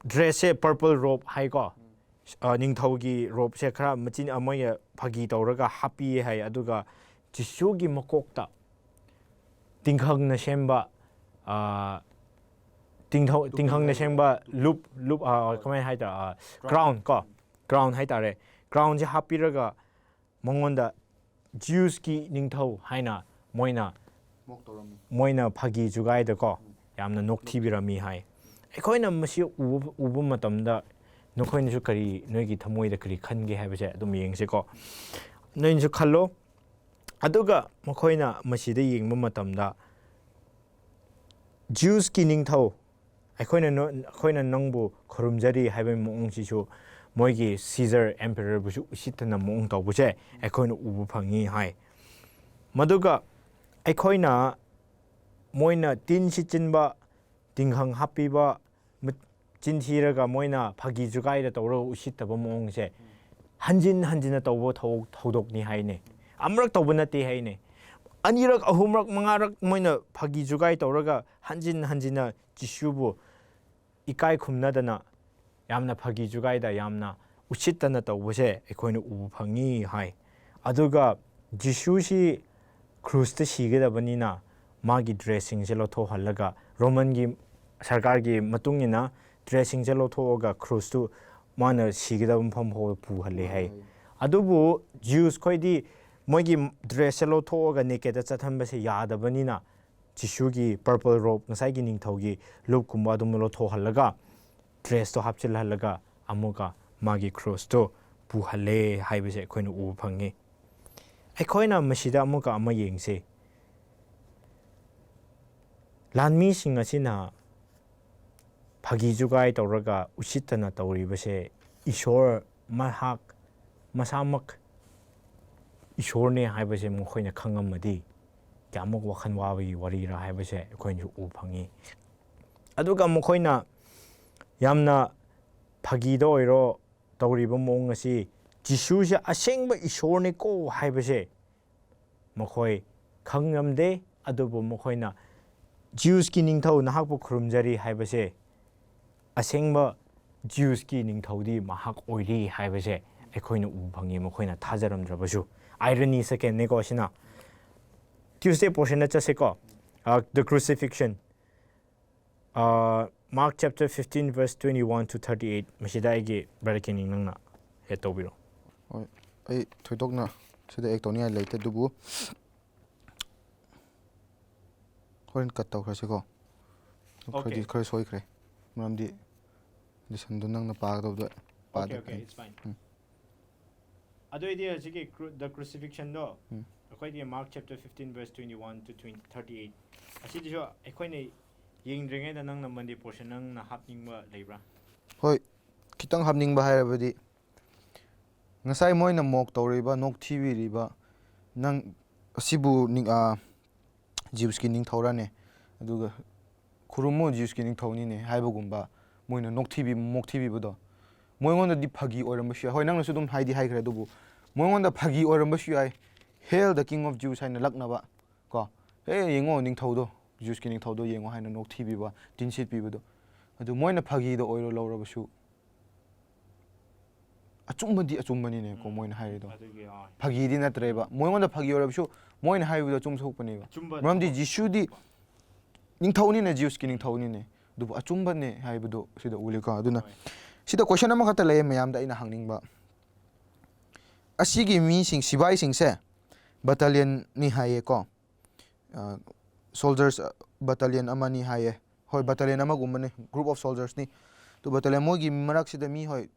dressꯁꯦ purple robe ꯍꯥꯏꯀꯣ, ꯑ, ꯅꯤꯡꯊꯧꯒꯤ robeꯁꯦ ꯈꯔ ꯃꯆꯤꯟ, ꯑ, ꯃꯣꯏꯅ ꯐꯥꯒꯤ ꯇꯧꯔꯒ ꯍꯥꯞꯄꯤꯌꯦ ꯍꯥꯏ꯫ ꯑꯗꯨꯒ ꯖꯤꯁꯨꯒꯤ ꯃꯀꯣꯛꯇ ꯇꯤꯡꯈꯪꯅ ꯁꯦꯝꯕ, ꯑ, ꯇꯤꯡꯊꯧ-, ꯇꯤꯡꯈꯪꯅ ꯁꯦꯝꯕ ꯂꯨꯞ, ꯂꯨꯞ, ꯑ, ꯀꯃꯥꯏꯅ ꯍꯥꯏꯇꯥꯔꯦ, ꯑ, crown ꯀꯣ, crown ꯍꯥꯏꯇꯥꯔꯦ, crownꯁꯦ ꯍꯥꯞꯄꯤꯔꯒ ꯃꯉꯣꯟꯗ Jewsꯀꯤ ꯅꯤꯡꯊꯧ ꯍꯥꯏꯅ ꯃꯣꯏꯅ, ꯃꯣꯛ ꯇꯧꯔꯝꯃꯤ꯫ ꯃꯣꯏꯅ ꯐꯥꯒꯤ ꯖꯨꯒꯥꯏꯗꯀꯣ ꯌꯥꯝꯅ ꯅꯣꯛꯊꯤꯕꯤꯔꯝꯃꯤ ꯍꯥꯏ꯫ ꯑꯩꯈꯣꯏꯅ ꯃꯁꯤ ꯎꯕ, ꯎꯕ ꯃꯇꯝꯗ ꯅꯈꯣꯏꯅꯁꯨ ꯀꯔꯤ, ꯅꯣꯏꯒꯤ ꯊꯃꯣꯏꯗ ꯀꯔꯤ ꯈꯟꯒꯦ ꯍꯥꯏꯕꯁꯦ ꯑꯗꯨꯝ ꯌꯦꯡꯁꯤꯀꯣ꯫ ꯅꯣꯏꯅꯁꯨ ꯈꯜꯂꯣ꯫ ꯑꯗꯨꯒ ꯃꯈꯣꯏꯅ ꯃꯁꯤꯗ ꯌꯦꯡꯕ ꯃꯇꯝꯗ, Jewsꯀꯤ ꯅꯤꯡꯊꯧ, ꯑꯩꯈꯣꯏꯅ ꯅ-, ꯑꯩꯈꯣꯏꯅ ꯅꯪꯕꯨ ꯈꯨꯔꯨꯝꯖꯔꯤ ꯍꯥꯏꯕꯒꯤ ꯃꯑꯣꯡꯁꯤꯁꯨ ꯃꯣꯏꯒꯤ Caesar emperorꯕꯨꯁꯨ ꯎꯁꯤꯠꯇꯅ ꯃꯑꯣꯡ ꯇꯧꯕꯁꯦ ꯑꯩꯈꯣꯏꯅ ꯎꯕ ꯐꯪꯉꯤ ꯍꯥꯏ꯫ ꯃꯗꯨꯒ ꯑꯩꯈꯣꯏꯅ, ꯃꯣꯏꯅ ꯇꯤꯟ ꯁꯤꯠꯆꯤꯟꯕ, ꯇꯤꯡꯈꯪ ꯍꯥꯞꯄꯤꯕ, ꯆꯤꯟ ꯊꯤꯔꯒ ꯃꯣꯏꯅ ꯐꯥꯒꯤ ꯖꯨꯒꯥꯏꯗ ꯇꯧꯔꯒ ꯎꯁꯤꯠꯇꯕ ꯃꯑꯣꯡꯁꯦ ꯍꯟꯖꯤꯟ ꯍꯟꯖꯤꯟꯅ ꯇꯧꯕ ꯊꯧ- ꯊꯧꯗꯣꯛꯅꯤ ꯍꯥꯏꯅꯦ꯫ ꯑꯃꯨꯔꯛ ꯇꯧꯕ ꯅꯠꯇꯦ ꯍꯥꯏꯅꯦ꯫ ꯑꯅꯤꯔꯛ, ꯑꯍꯨꯝꯔꯛ, ꯃꯉꯥꯔꯛ ꯃꯣꯏꯅ ꯐꯥꯒꯤ ꯖꯨꯒꯥꯏ ꯇꯧꯔꯒ ꯍꯟꯖꯤꯟ ꯍꯟꯖꯤꯟꯅ ꯖꯤꯁꯨꯕꯨ ꯏꯀꯥꯏ ꯈꯨꯝꯅꯗꯅ ꯌꯥꯝꯅ ꯐꯥꯒꯤ ꯖꯨꯒꯥꯏꯗ ꯌꯥꯝꯅ ꯎꯁꯤꯠꯇꯅ ꯇꯧꯕꯁꯦ ꯑꯩꯈꯣꯏꯅ ꯎꯕ ꯐꯪꯉꯤ ꯍꯥꯏ꯫ ꯑꯗꯨꯒ ꯖꯤꯁꯨꯁꯤ ꯀ꯭ꯔꯨꯁꯇ ꯁꯤꯒꯗꯕꯅꯤꯅ ꯃꯥꯒꯤ ꯗ꯭ꯔꯦꯁꯁꯤꯡꯁꯦ ꯂꯧꯊꯣꯛꯍꯜꯂꯒ, ꯔꯣꯃꯟꯒꯤ ꯁꯔꯀꯥꯔꯒꯤ ꯃꯇꯨꯡ ꯏꯟꯅ ꯗ꯭ꯔꯦꯁꯁꯤꯡꯁꯦ ꯂꯧꯊꯣꯛꯑꯒ ꯀ꯭ꯔꯨꯁꯇꯨ ꯃꯥꯅ ꯁꯤꯒꯗꯕ ꯃꯐꯝ ꯐꯥꯎꯕ ꯄꯨꯍꯜꯂꯦ ꯍꯥꯏ꯫ ꯑꯗꯨꯕꯨ ꯖ꯭ꯌꯨꯁ ꯈꯣꯏꯗꯤ ꯃꯣꯏꯒꯤ ꯗ꯭ꯔꯦꯁꯁꯦ ꯂꯧꯊꯣꯛꯑꯒ ꯅꯦꯀꯦꯠꯇ ꯆꯠꯍꯟꯕꯁꯦ ꯌꯥꯗꯕꯅꯤꯅ ꯖꯤꯁꯨꯒꯤ ꯄꯔꯄꯜ ꯔꯣꯕ, ꯉꯁꯥꯏꯒꯤ ꯅꯤꯡꯊꯧꯒꯤ ꯂꯨꯞꯀꯨꯝꯕ ꯑꯗꯨꯝ ꯂꯧꯊꯣꯛꯍꯜꯂꯒ ꯗ꯭ꯔꯦꯁꯇꯣ ꯍꯥꯞꯆꯤꯜꯍꯜꯂꯒ ꯑꯃꯨꯛꯀ ꯃꯥꯒꯤ ꯀ꯭ꯔꯣꯁꯇꯣ ꯄꯨꯍꯜꯂꯦ ꯍꯥꯏꯕꯁꯦ ꯑꯩꯈꯣꯏꯅ ꯎꯕ ꯐꯪꯉꯤ꯫ ꯑꯩꯈꯣꯏꯅ ꯃꯁꯤꯗ ꯑꯃꯨꯛꯀ ꯑꯃ ꯌꯦꯡꯁꯤ꯫ ꯂꯥꯟꯃꯤꯁꯤꯡ ꯑꯁꯤꯅ ꯐꯥꯒꯤ ꯖꯨꯒꯥꯏ ꯇꯧꯔꯒ ꯎꯁꯤꯠꯇꯅ ꯇꯧꯔꯤꯕꯁꯦ ꯏꯁꯣꯔ ꯃꯍꯥꯛ ꯃꯁꯥꯃꯛ ꯏꯁꯣꯔꯅꯦ ꯍꯥꯏꯕꯁꯦ ꯃꯈꯣꯏꯅ ꯈꯪꯉꯝꯃꯗꯤ ꯀꯌꯥꯃꯨꯛ ꯋꯥꯈꯜ ꯋꯥꯕꯒꯤ ꯋꯥꯔꯤꯔꯥ ꯍꯥꯏꯕꯁꯦ ꯑꯩꯈꯣꯏꯅꯁꯨ ꯎꯕ ꯐꯪꯉꯤ꯫ ꯑꯗꯨꯒ ꯃꯈꯣꯏꯅ ꯌꯥꯝꯅ ꯐꯥꯒꯤꯗ ꯑꯣꯏꯔꯣ ꯇꯧꯔꯤꯕ ꯃꯑꯣꯡ ꯑꯁꯤ ꯖꯤꯁꯨꯁꯦ ꯑꯁꯦꯡꯕ ꯏꯁꯣꯔꯅꯤꯀꯣ ꯍꯥꯏꯕꯁꯦ ꯃꯈꯣꯏ ꯈꯪꯉꯝꯗꯦ꯫ ꯑꯗꯨꯕꯨ ꯃꯈꯣꯏꯅ ꯖ꯭ꯌꯨꯁꯀꯤ ꯅꯤꯡꯊꯧ ꯅꯍꯥꯛꯄꯨ ꯈꯨꯔꯨꯝꯖꯔꯤ ꯍꯥꯏꯕꯁꯦ ꯑꯁꯦꯡꯕ ꯖ꯭ꯌꯨꯁꯀꯤ ꯅꯤꯡꯊꯧꯗꯤ ꯃꯍꯥꯛ ꯑꯣꯏꯔꯤ ꯍꯥꯏꯕꯁꯦ ꯑꯩꯈꯣꯏꯅ ꯎꯕ ꯐꯪꯉꯤ, ꯃꯈꯣꯏꯅ ꯊꯥꯖꯔꯝꯗ꯭ꯔꯕꯁꯨ꯫ ꯑꯥꯏꯔꯅꯤ ꯁꯦꯀꯦꯟꯅꯤꯀꯣ ꯑꯁꯤꯅ꯫ Tuesday ꯄꯣꯔꯁꯟꯗ ꯆꯠꯁꯦꯀꯣ꯫ The crucifixion, Mark chapter fifteen verse twenty one to thirty eight, ꯃꯁꯤꯗ ꯑꯩꯒꯤ ꯕ꯭ꯔꯗꯔ ꯀꯦꯅꯤꯡ ꯅꯪꯅ ꯍꯦꯠ ꯇꯧꯕꯤꯔꯣ꯫ ꯍꯣꯏ, ꯑꯩ ꯊꯣꯏꯗꯣꯛꯅ ꯁꯤꯗ ꯑꯦꯛ ꯇꯧꯅꯤꯡꯉꯥꯏ ꯂꯩꯇꯦ, ꯑꯗꯨꯕꯨ ꯍꯣꯔꯦꯟ ꯀꯠ ꯇꯧꯈ꯭ꯔꯁꯤꯀꯣ꯫ ꯑꯗꯨ ꯈꯔꯗꯤ Okay. ꯈꯔ ꯁꯣꯏꯈ꯭ꯔꯦ, ꯃꯔꯝꯗꯤ ꯂꯦꯁꯟꯗꯣ ꯅꯪꯅ ꯄꯥꯒꯗꯕꯗꯣ Okay, ꯄꯥꯗ꯭ꯔꯦ꯫ okay, it's fine. ꯎꯝ. ꯑꯗꯨ ꯑꯣꯏꯗꯤ ꯍꯧꯖꯤꯛꯀꯤ cru- the crucifixion ꯗꯣ ꯎꯝ. ꯑꯩꯈꯣꯏꯒꯤ Mark chapter fifteen verse twenty one to twenty thirty eight ꯑꯁꯤꯗꯁꯨ ꯑꯩꯈꯣꯏꯅ ꯌꯦꯡꯗ꯭ꯔꯤꯉꯩꯗ ꯅꯪꯅ Monday portion ꯅꯪꯅ ꯍꯥꯞꯅꯤꯡꯕ ꯂꯩꯕ꯭ꯔꯥ? ꯍꯣꯏ, ꯈꯤꯇꯪ ꯍꯥꯞꯅꯤꯡꯕ ꯍꯥꯏꯔꯕꯗꯤ, ꯉꯁꯥꯏ ꯃꯣꯏꯅ ꯃꯣꯛ ꯇꯧꯔꯤꯕ, ꯅꯣꯛꯊꯤꯕꯤꯔꯤꯕ, ꯅꯪ ꯑꯁꯤꯕꯨ ꯅꯤꯡ- ꯑꯥ, ꯖꯤꯎꯁꯀꯤ ꯅꯤꯡꯊꯧꯔꯅꯦ, ꯑꯗꯨꯒ "ꯈꯨꯔꯨꯝꯃꯨ, ꯖꯤꯎꯁꯀꯤ ꯅꯤꯡꯊꯧꯅꯤꯅꯦ" ꯍꯥꯏꯕꯒꯨꯝꯕ, ꯃꯣꯏꯅ ꯅꯣꯛꯊꯤꯕꯤ-, ꯅꯣꯛꯊꯤꯕꯤꯕꯗꯣ, ꯃꯣꯏꯉꯣꯟꯗꯗꯤ ꯐꯥꯒꯤ ꯑꯣꯏꯔꯝꯕꯁꯨ ꯌꯥꯏ꯫ ꯍꯣꯏ, ꯅꯪꯅꯁꯨ ꯑꯗꯨꯝ ꯍꯥꯏꯗꯤ ꯍꯥꯏꯈ꯭ꯔꯦ, ꯑꯗꯨꯕꯨ ꯃꯣꯏꯉꯣꯟꯗ ꯐꯥꯒꯤ ꯑꯣꯏꯔꯝꯕꯁꯨ ꯌꯥꯏ, "Hail the King of Jews" ꯍꯥꯏꯅ ꯂꯛꯅꯕ, ꯀꯣ, "ꯑꯦ, ꯌꯦꯡꯉꯣ, ꯅꯤꯡꯊꯧꯗꯣ, ꯖꯤꯎꯁꯀꯤ ꯅꯤꯡꯊꯧꯗꯣ ꯌꯦꯡꯉꯣ" ꯍꯥꯏꯅ ꯅꯣꯛꯊꯤꯕꯤꯕ, ꯇꯤꯟꯁꯤꯠꯄꯤꯕꯗꯣ꯫ ꯑꯗꯨ ꯃꯣꯏꯅ ꯐꯥꯒꯤꯗ ꯑꯣꯏꯔꯣ ꯂꯧꯔꯕꯁꯨ, ꯑꯆꯨꯝꯕꯗꯤ ꯑꯆꯨꯝꯕꯅꯤꯅꯦꯀꯣ, ꯎꯝ, ꯃꯣꯏꯅ ꯍꯥꯏꯔꯤꯗꯣ꯫ ꯑꯗꯨꯒꯤ, ꯍꯣꯏ꯫ ꯐꯥꯒꯤꯗꯤ ꯅꯠꯇ꯭ꯔꯦꯕ꯫ ꯃꯣꯏꯉꯣꯟꯗ ꯐꯥꯒꯤ ꯑꯣꯏꯔꯕꯁꯨ, ꯃꯣꯏꯅ ꯍꯥꯏꯕꯗꯣ ꯑꯆꯨꯝ ꯊꯣꯛꯄꯅꯦꯕ꯫ ꯑꯆꯨꯝꯕ ꯃꯔꯝꯗꯤ ꯊꯕꯛ꯫ ꯖꯤꯁꯨꯗꯤ ꯅꯤꯡꯊꯧꯅꯤꯅ, ꯖꯤꯎꯁꯀꯤ ꯅꯤꯡꯊꯧꯅꯤꯅꯦ꯫ ꯑꯗꯨꯕꯨ ꯑꯆꯨꯝꯕꯅꯦ ꯍꯥꯏꯕꯗꯣ ꯁꯤꯗ ꯎꯠꯂꯤꯀꯣ꯫ ꯑꯗꯨꯅ ꯍꯣꯏ꯫ ꯁꯤꯗ question ꯑꯃꯈꯛꯇ ꯂꯩꯌꯦ ꯃꯌꯥꯝꯗ ꯑꯩꯅ ꯍꯪꯅꯤꯡꯕ꯫ ꯑꯁꯤꯒꯤ ꯃꯤꯁꯤꯡ, ꯁꯤꯕꯥꯏꯁꯤꯡꯁꯦ battalionꯅꯤ ꯍꯥꯏꯌꯦꯀꯣ꯫ ꯑ, soldiers, ꯑ, battalion ꯑꯃꯅꯤ ꯍꯥꯏꯌꯦ꯫ ꯍꯣꯏ, battalion ꯑꯃꯒꯨꯝꯕꯅꯤ, group of soldiersꯅꯤ꯫ ꯑꯗꯨ battalion ꯃꯣꯏꯒꯤ ꯃꯔꯛꯁꯤꯗ ꯃꯤ, ꯍꯣꯏ,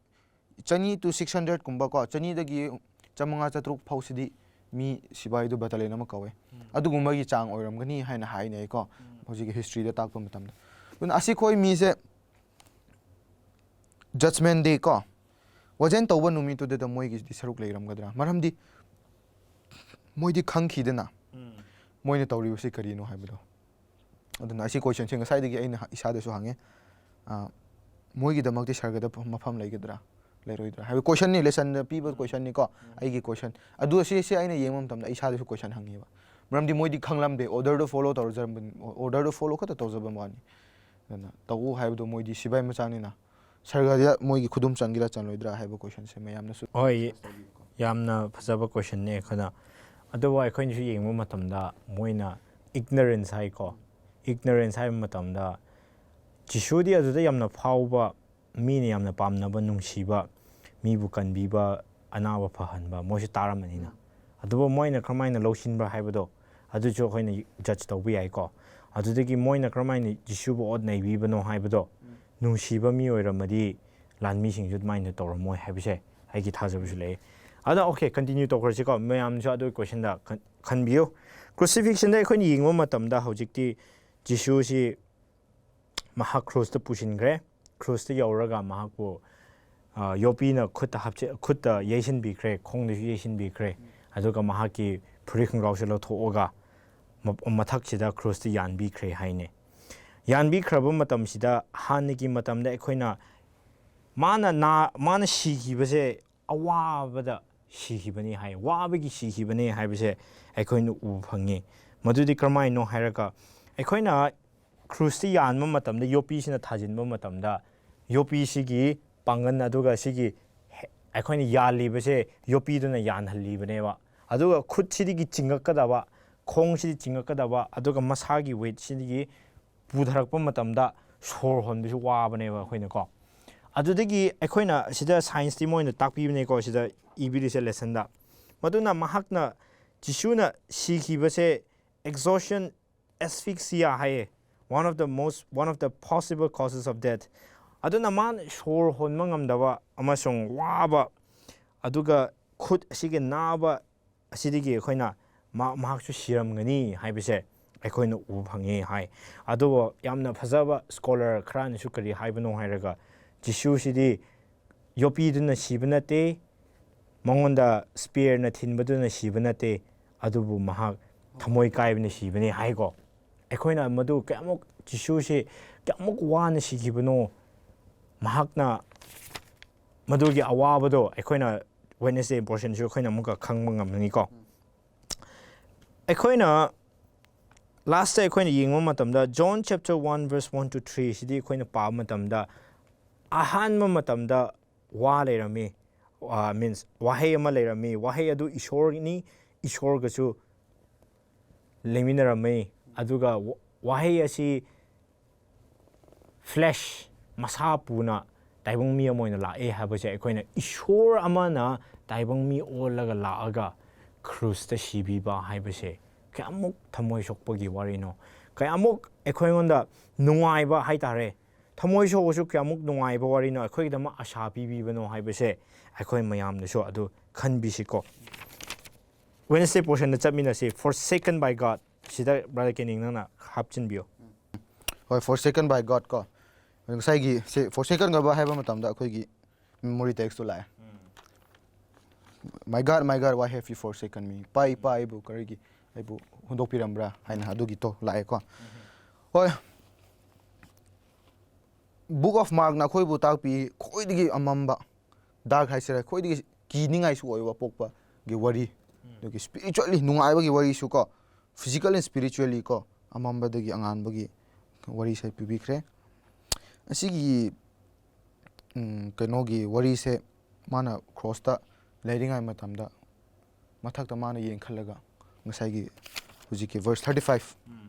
ꯆꯅꯤ to six hundred ꯀꯨꯝꯕ ꯀꯣ, ꯆꯅꯤꯗꯒꯤ ꯆꯥꯃꯉꯥ, ꯆꯥꯇ꯭ꯔꯨꯛ ꯐꯥꯎꯁꯤꯗꯤ ꯃꯤ ꯁꯤꯕꯥꯏꯗꯨ battalion ꯑꯃ ꯀꯧꯋꯦ꯫ ꯎꯝ꯫ ꯑꯗꯨꯒꯨꯝꯕꯒꯤ ꯆꯥꯡ ꯑꯣꯏꯔꯝꯒꯅꯤ ꯍꯥꯏꯅ ꯍꯥꯏꯅꯩꯀꯣ, ꯎꯝ꯫ ꯍꯧꯖꯤꯛꯀꯤ historyꯗ ꯇꯥꯛꯄ ꯃꯇꯝꯗ꯫ ꯑꯗꯨꯅ ꯑꯁꯤꯈꯣꯏ ꯃꯤꯁꯦ Judgment Day ꯀꯣ, ꯋꯥꯖꯦꯟ ꯇꯧꯕ ꯅꯨꯃꯤꯠꯇꯨꯗ ꯃꯣꯏꯒꯤꯗꯤ ꯁꯔꯨꯛ ꯂꯩꯔꯝꯒꯗ꯭ꯔꯥ? ꯃꯔꯝꯗꯤ ꯃꯣꯏꯗꯤ ꯈꯪꯈꯤꯗꯅ, ꯎꯝ꯫ ꯃꯣꯏꯅ ꯇꯧꯔꯤꯕꯁꯤ ꯀꯔꯤꯅꯣ ꯍꯥꯏꯕꯗꯣ꯫ ꯑꯗꯨꯅ ꯑꯁꯤ questionꯁꯦ ꯉꯁꯥꯏꯗꯒꯤ ꯑꯩꯅ ꯏꯁꯥꯗꯁꯨ ꯍꯪꯉꯦ, ꯑ, ꯃꯣꯏꯒꯤꯗꯃꯛꯇꯤ ꯁꯔꯒꯗ ꯃꯐꯝ ꯂꯩꯒꯗ꯭ꯔꯥ, ꯂꯩꯔꯣꯏꯗ꯭ꯔꯥ ꯍꯥꯏꯕ questionꯅꯤ, lessonꯗ ꯄꯤꯕ questionꯅꯤꯀꯣ, ꯎꯝ꯫ ꯑꯩꯒꯤ question꯫ ꯑꯗꯨ ꯑꯁꯤꯁꯦ ꯑꯩꯅ ꯌꯦꯡꯕ ꯃꯇꯝꯗ ꯑꯩ ꯏꯁꯥꯗꯁꯨ question ꯍꯪꯉꯦꯕ꯫ ꯃꯔꯝꯗꯤ ꯃꯣꯏꯗꯤ ꯈꯪꯂꯝꯗꯦ, orderꯗꯣ follow ꯇꯧꯔꯖꯔꯝꯕꯅꯤ, orderꯗꯣ follow ꯈꯛꯇ ꯇꯧꯖꯕ ꯋꯥꯅꯤ꯫ ꯑꯗꯨꯅ ꯇꯧ ꯍꯥꯏꯕꯗꯣ ꯃꯣꯏꯗꯤ ꯁꯤꯕꯥꯏ ꯃꯆꯥꯅꯤꯅ ꯁꯔꯒꯗ ꯃꯣꯏꯒꯤ ꯈꯨꯗꯨꯝ ꯆꯟꯒꯦꯔꯥ ꯆꯟꯂꯣꯏꯗ꯭ꯔꯥ ꯍꯥꯏꯕ questionꯁꯦ ꯃꯌꯥꯝꯅꯁꯨ ꯍꯣꯏ, discuss ꯇꯧꯕꯤꯌꯨꯀꯣ꯫ ꯌꯥꯝꯅ ꯐꯖꯕ questionꯅꯦ꯫ ꯑꯩꯈꯣꯏꯅ, ꯑꯗꯨꯕꯨ ꯑꯩꯈꯣꯏꯅꯁꯨ ꯌꯦꯡꯕ ꯃꯇꯝꯗ ꯃꯣꯏꯅ ignorance ꯍꯥꯏꯀꯣ, ignorance ꯍꯥꯏꯕ ꯃꯇꯝꯗ ꯖꯤꯁꯨꯗꯤ ꯑꯗꯨꯗ ꯌꯥꯝꯅ ꯐꯥꯎꯕ, ꯃꯤꯅ ꯌꯥꯝꯅ ꯄꯥꯝꯅꯕ, ꯅꯨꯡꯁꯤꯕ, ꯃꯤꯕꯨ ꯀꯟꯕꯤꯕ, ꯑꯅꯥꯕ ꯐꯍꯟꯕ, ꯃꯣꯏꯁꯨ ꯇꯥꯔꯝꯕꯅꯤꯅ꯫ ꯑꯗꯨꯕꯨ ꯃꯣꯏꯅ ꯀꯔꯝꯍꯥꯏꯅ ꯂꯧꯁꯤꯟꯕ꯭ꯔꯥ ꯍꯥꯏꯕꯗꯣ, ꯑꯗꯨꯁꯨ ꯑꯩꯈꯣꯏꯅ judge ꯇꯧꯕ ꯌꯥꯏꯀꯣ꯫ ꯑꯗꯨꯗꯒꯤ ꯃꯣꯏꯅ ꯀꯔꯝꯍꯥꯏꯅ ꯖꯤꯁꯨꯕꯨ ꯑꯣꯠ ꯅꯩꯕꯤꯕꯅꯣ ꯍꯥꯏꯕꯗꯣ, ꯎꯝ꯫ ꯅꯨꯡꯁꯤꯕ ꯃꯤ ꯑꯣꯏꯔꯝꯃꯗꯤ ꯂꯥꯟꯃꯤꯁꯤꯡꯁꯨ ꯑꯗꯨꯃꯥꯏꯅ ꯇꯧꯔꯝꯃꯣꯏ ꯍꯥꯏꯕꯁꯦ ꯑꯩꯒꯤ ꯊꯥꯖꯕꯁꯨ ꯂꯩ꯫ ꯑꯗꯣ, okay, continue ꯇꯧꯈ꯭ꯔꯁꯤꯀꯣ꯫ ꯃꯌꯥꯝꯁꯨ ꯑꯗꯨ questionꯗ ꯈꯟ-, ꯈꯟꯕꯤꯌꯨ꯫ Crucifixionꯗ ꯑꯩꯈꯣꯏꯅ ꯌꯦꯡꯕ ꯃꯇꯝꯗ ꯍꯧꯖꯤꯛꯇꯤ ꯖꯤꯁꯨꯁꯤ ꯃꯍꯥꯛ crossꯇ ꯄꯨꯁꯤꯟꯈ꯭ꯔꯦ꯫ Crossꯇ ꯌꯧꯔꯒ ꯃꯍꯥꯛꯄꯨ, ꯑ, ꯌꯣꯠꯄꯤꯅ ꯈꯨꯠꯇ ꯍꯥꯞꯆ-, ꯈꯨꯠꯇ ꯌꯩꯁꯤꯟꯕꯤꯈ꯭ꯔꯦ, ꯈꯣꯡꯗꯁꯨ ꯌꯩꯁꯤꯟꯕꯤꯈ꯭ꯔꯦ꯫ ꯑꯗꯨꯒ ꯃꯍꯥꯛꯀꯤ ꯐꯨꯔꯤꯠ ꯈꯣꯡꯒ꯭ꯔꯥꯎꯁꯦ ꯂꯧꯊꯣꯛꯑꯒ ꯃ-, ꯃꯊꯛꯁꯤꯗ crossꯇ ꯌꯥꯟꯕꯤꯈ꯭ꯔꯦ ꯍꯥꯏꯅꯦ꯫ ꯌꯥꯟꯕꯤꯈ꯭ꯔꯕ ꯃꯇꯝꯁꯤꯗ ꯍꯥꯟꯅꯒꯤ ꯃꯇꯝꯗ ꯑꯩꯈꯣꯏꯅ ꯃꯥꯅ ꯅꯥ ꯃꯥꯅ ꯁꯤꯈꯤꯕꯁꯦ ꯑꯋꯥꯕꯗ ꯁꯤꯈꯤꯕꯅꯤ ꯍꯥꯏ, ꯋꯥꯕꯒꯤ ꯁꯤꯈꯤꯕꯅꯤ ꯍꯥꯏꯕꯁꯦ ꯑꯩꯈꯣꯏꯅ ꯎꯕ ꯐꯪꯉꯤ꯫ ꯃꯗꯨꯗꯤ ꯀꯔꯝꯍꯥꯏꯅꯣ ꯍꯥꯏꯔꯒ, ꯑꯩꯈꯣꯏꯅ ꯀ꯭ꯔꯨꯁꯇ ꯌꯥꯟꯕ ꯃꯇꯝꯗ, ꯌꯣꯄꯤꯁꯤꯅ ꯊꯥꯖꯤꯟꯕ ꯃꯇꯝꯗ, ꯌꯣꯄꯤꯁꯤꯒꯤ ꯄꯥꯡꯒꯜ ꯑꯗꯨꯒ ꯁꯤꯒꯤ ꯍꯦ- ꯑꯩꯈꯣꯏꯅ ꯌꯥꯜꯂꯤꯕꯁꯦ ꯌꯣꯄꯤꯗꯨꯅ ꯌꯥꯟꯍꯜꯂꯤꯕꯅꯦꯕ꯫ ꯑꯗꯨꯒ ꯈꯨꯠꯁꯤꯗꯒꯤ ꯆꯤꯡꯉꯛꯀꯗꯕ, ꯈꯣꯡꯁꯤꯗꯤ ꯆꯤꯡꯉꯛꯀꯗꯕ, ꯑꯗꯨꯒ ꯃꯁꯥꯒꯤ ꯋꯦꯠꯁꯤꯗꯒꯤ ꯄꯨꯊꯔꯛꯄ ꯃꯇꯝꯗ ꯁꯣꯔ ꯍꯣꯟꯕꯁꯨ ꯋꯥꯕꯅꯦꯕ ꯑꯩꯈꯣꯏꯅꯀꯣ꯫ ꯑꯗꯨꯗꯒꯤ ꯑꯩꯈꯣꯏꯅ ꯁꯤꯗ ꯁꯥꯏꯟꯁꯇꯤ ꯃꯣꯏꯅ ꯇꯥꯛꯄꯤꯕꯅꯦꯀꯣ, ꯁꯤꯗ ꯏꯕꯤꯔꯤꯁꯦ ꯂꯦꯁꯟꯗ꯫ ꯃꯗꯨꯅ ꯃꯍꯥꯛꯅ, ꯖꯤꯁꯨꯅ ꯁꯤꯈꯤꯕꯁꯦ exhaustion, asphyxia ꯍꯥꯏꯌꯦ, one of the most, one of the possible causes of death꯫ ꯑꯗꯨꯅ ꯃꯥꯅ ꯁꯣꯔ ꯍꯣꯟꯕ ꯉꯝꯗꯕ ꯑꯃꯁꯨꯡ ꯋꯥꯕ, ꯑꯗꯨꯒ ꯈꯨꯠ ꯑꯁꯤꯒꯤ ꯅꯥꯕ ꯑꯁꯤꯗꯒꯤ ꯑꯩꯈꯣꯏꯅ ꯃꯍꯥꯛꯁꯨ ꯁꯤꯔꯝꯒꯅꯤ ꯍꯥꯏꯕꯁꯦ ꯑꯩꯈꯣꯏꯅ ꯎꯕ ꯐꯪꯉꯤ ꯍꯥꯏ꯫ ꯑꯗꯨꯕꯨ ꯌꯥꯝꯅ ꯐꯖꯕ ꯁ꯭ꯀꯣꯂꯔ ꯈꯔꯅꯁꯨ ꯀꯔꯤ ꯍꯥꯏꯕꯅꯣ ꯍꯥꯏꯔꯒ, ꯖꯤꯁꯨꯁꯤꯗꯤ ꯌꯣꯠꯄꯤꯗꯨꯅ ꯁꯤꯕ ꯅꯠꯇꯦ, ꯃꯉꯣꯟꯗ ꯁ꯭ꯄꯤꯌꯔꯅ ꯊꯤꯟꯕꯗꯨꯅ ꯁꯤꯕ ꯅꯠꯇꯦ, ꯑꯗꯨꯕꯨ ꯃꯍꯥꯛ ꯊꯃꯣꯏ ꯀꯥꯏꯕꯅ ꯁꯤꯕꯅꯤ ꯍꯥꯏꯀꯣ꯫ ꯑꯩꯈꯣꯏꯅ ꯃꯗꯨ ꯀꯌꯥꯃꯨꯛ, ꯖꯤꯁꯨꯁꯤ ꯀꯌꯥꯃꯨꯛ ꯋꯥꯅ ꯁꯤꯈꯤꯕꯅꯣ, ꯃꯍꯥꯛꯅ ꯃꯗꯨꯒꯤ ꯑꯋꯥꯕꯗꯣ ꯑꯩꯈꯣꯏꯅ ꯋꯦꯠꯅꯦꯁꯗꯦ ꯄꯣꯔꯁꯟꯁꯨ ꯑꯩꯈꯣꯏꯅ ꯑꯃꯨꯛꯀ ꯈꯪꯕ ꯉꯝꯒꯅꯤꯀꯣ꯫ ꯑꯩꯈꯣꯏꯅ ꯂꯥꯁꯇ ꯑꯩꯈꯣꯏꯅ ꯌꯦꯡꯕ ꯃꯇꯝꯗ, John chapter one verse one to three ꯁꯤꯗꯤ ꯑꯩꯈꯣꯏꯅ ꯄꯥꯕ ꯃꯇꯝꯗ, ꯑꯍꯥꯟꯕ ꯃꯇꯝꯗ ꯋꯥ ꯂꯩꯔꯝꯃꯤ, ꯃꯤꯟꯁ ꯋꯥꯍꯩ ꯑꯃ ꯂꯩꯔꯝꯃꯤ, ꯋꯥꯍꯩ ꯑꯗꯨ ꯏꯁꯣꯔꯅꯤ, ꯏꯁꯣꯔꯒꯁꯨ ꯂꯩꯃꯤꯟꯅꯔꯝꯃꯤ꯫ ꯑꯗꯨꯒ ꯋꯥꯍꯩ ꯑꯁꯤ ꯐ꯭ꯂꯦꯁ, ꯃꯁꯥ ꯄꯨꯅ ꯇꯥꯏꯕꯪ ꯃꯤ ꯑꯃ ꯑꯣꯏꯅ ꯂꯥꯛꯑꯦ ꯍꯥꯏꯕꯁꯦ ꯑꯩꯈꯣꯏꯅ, ꯏꯁꯣꯔ ꯑꯃꯅ ꯇꯥꯏꯕꯪ ꯃꯤ ꯑꯣꯜꯂꯒ ꯂꯥꯛꯑꯒ ꯀ꯭ꯔꯨꯁꯇ ꯁꯤꯕꯤꯕ ꯍꯥꯏꯕꯁꯦ ꯀꯌꯥꯃꯨꯛ ꯊꯃꯣꯏ ꯁꯣꯛꯄꯒꯤ ꯋꯥꯔꯤꯅꯣ, ꯀꯌꯥꯃꯨꯛ ꯑꯩꯈꯣꯏꯉꯣꯟꯗ ꯅꯨꯡꯉꯥꯏꯕ ꯍꯥꯏꯇꯥꯔꯦ, ꯊꯃꯣꯏ ꯁꯣꯛꯑꯁꯨ ꯀꯌꯥꯃꯨꯛ ꯅꯨꯡꯉꯥꯏꯕ ꯋꯥꯔꯤꯅꯣ, ꯑꯩꯈꯣꯏꯒꯤꯗꯃꯛ ꯑꯁꯥ ꯄꯤꯕꯤꯕꯅꯣ ꯍꯥꯏꯕꯁꯦ ꯑꯩꯈꯣꯏ ꯃꯌꯥꯝꯅꯁꯨ ꯑꯗꯨ ꯈꯟꯕꯤꯁꯤꯀꯣ꯫ ꯋꯦꯟꯁꯗꯦ ꯄꯣꯔꯁꯟꯗ ꯆꯠꯃꯤꯟꯅꯁꯤ, Forsaken by God꯫ ꯁꯤꯗ ꯕ꯭ꯔꯗꯔ ꯀꯦꯅꯤꯡ ꯅꯪꯅ ꯍꯥꯞꯆꯤꯟꯕꯤꯌꯣ꯫ ꯍꯣꯏ, Forsaken by God ꯀꯣ꯫ ꯉꯁꯥꯏꯒꯤ ꯁꯤ Forsaken ꯑꯣꯏꯕ ꯍꯥꯏꯕ ꯃꯇꯝꯗ ꯑꯩꯈꯣꯏꯒꯤ memory text ꯇꯣ ꯂꯥꯛꯑꯦ꯫ My God, my God, why have you forsaken me? ꯏꯄꯥ, ꯏꯄꯥ, ꯑꯩꯕꯨ ꯀꯔꯤꯒꯤ ꯑꯩꯕꯨ ꯍꯨꯟꯗꯣꯛꯄꯤꯔꯝꯕ꯭ꯔꯥ ꯍꯥꯏꯅ ꯑꯗꯨꯒꯤ ꯇꯣ ꯂꯥꯛꯑꯦꯀꯣ꯫ ꯍꯣꯏ, Book of Markꯅ ꯑꯩꯈꯣꯏꯕꯨ ꯇꯥꯛꯄꯤ ꯈ꯭ꯋꯥꯏꯗꯒꯤ ꯑꯃꯝꯕ, dark ꯍꯥꯏꯁꯤꯔꯥ, ꯈ꯭ꯋꯥꯏꯗꯒꯤ ꯀꯤꯅꯤꯡꯉꯥꯏꯁꯨ ꯑꯣꯏꯕ ꯄꯣꯛꯄꯒꯤ ꯋꯥꯔꯤ, ꯑꯗꯨꯒꯤ spiritually ꯅꯨꯡꯉꯥꯏꯕꯒꯤ ꯋꯥꯔꯤꯁꯨ ꯀꯣ, physical and spiritually ꯀꯣ, ꯑꯃꯝꯕꯗꯒꯤ ꯑꯉꯥꯟꯕꯒꯤ ꯋꯥꯔꯤꯁꯦ ꯄꯤꯕꯤꯈ꯭ꯔꯦ꯫ ꯑꯁꯤꯒꯤ ꯎꯝ, ꯀꯩꯅꯣꯒꯤ ꯋꯥꯔꯤꯁꯦ ꯃꯥꯅ ꯀ꯭ꯔꯣꯁꯇ ꯂꯩꯔꯤꯉꯩ ꯃꯇꯝꯗ ꯃꯊꯛꯇ ꯃꯥꯅ ꯌꯦꯡꯈꯠꯂꯒ ꯉꯁꯥꯏꯒꯤ ꯍꯧꯖꯤꯛꯀꯤ verse thirty five,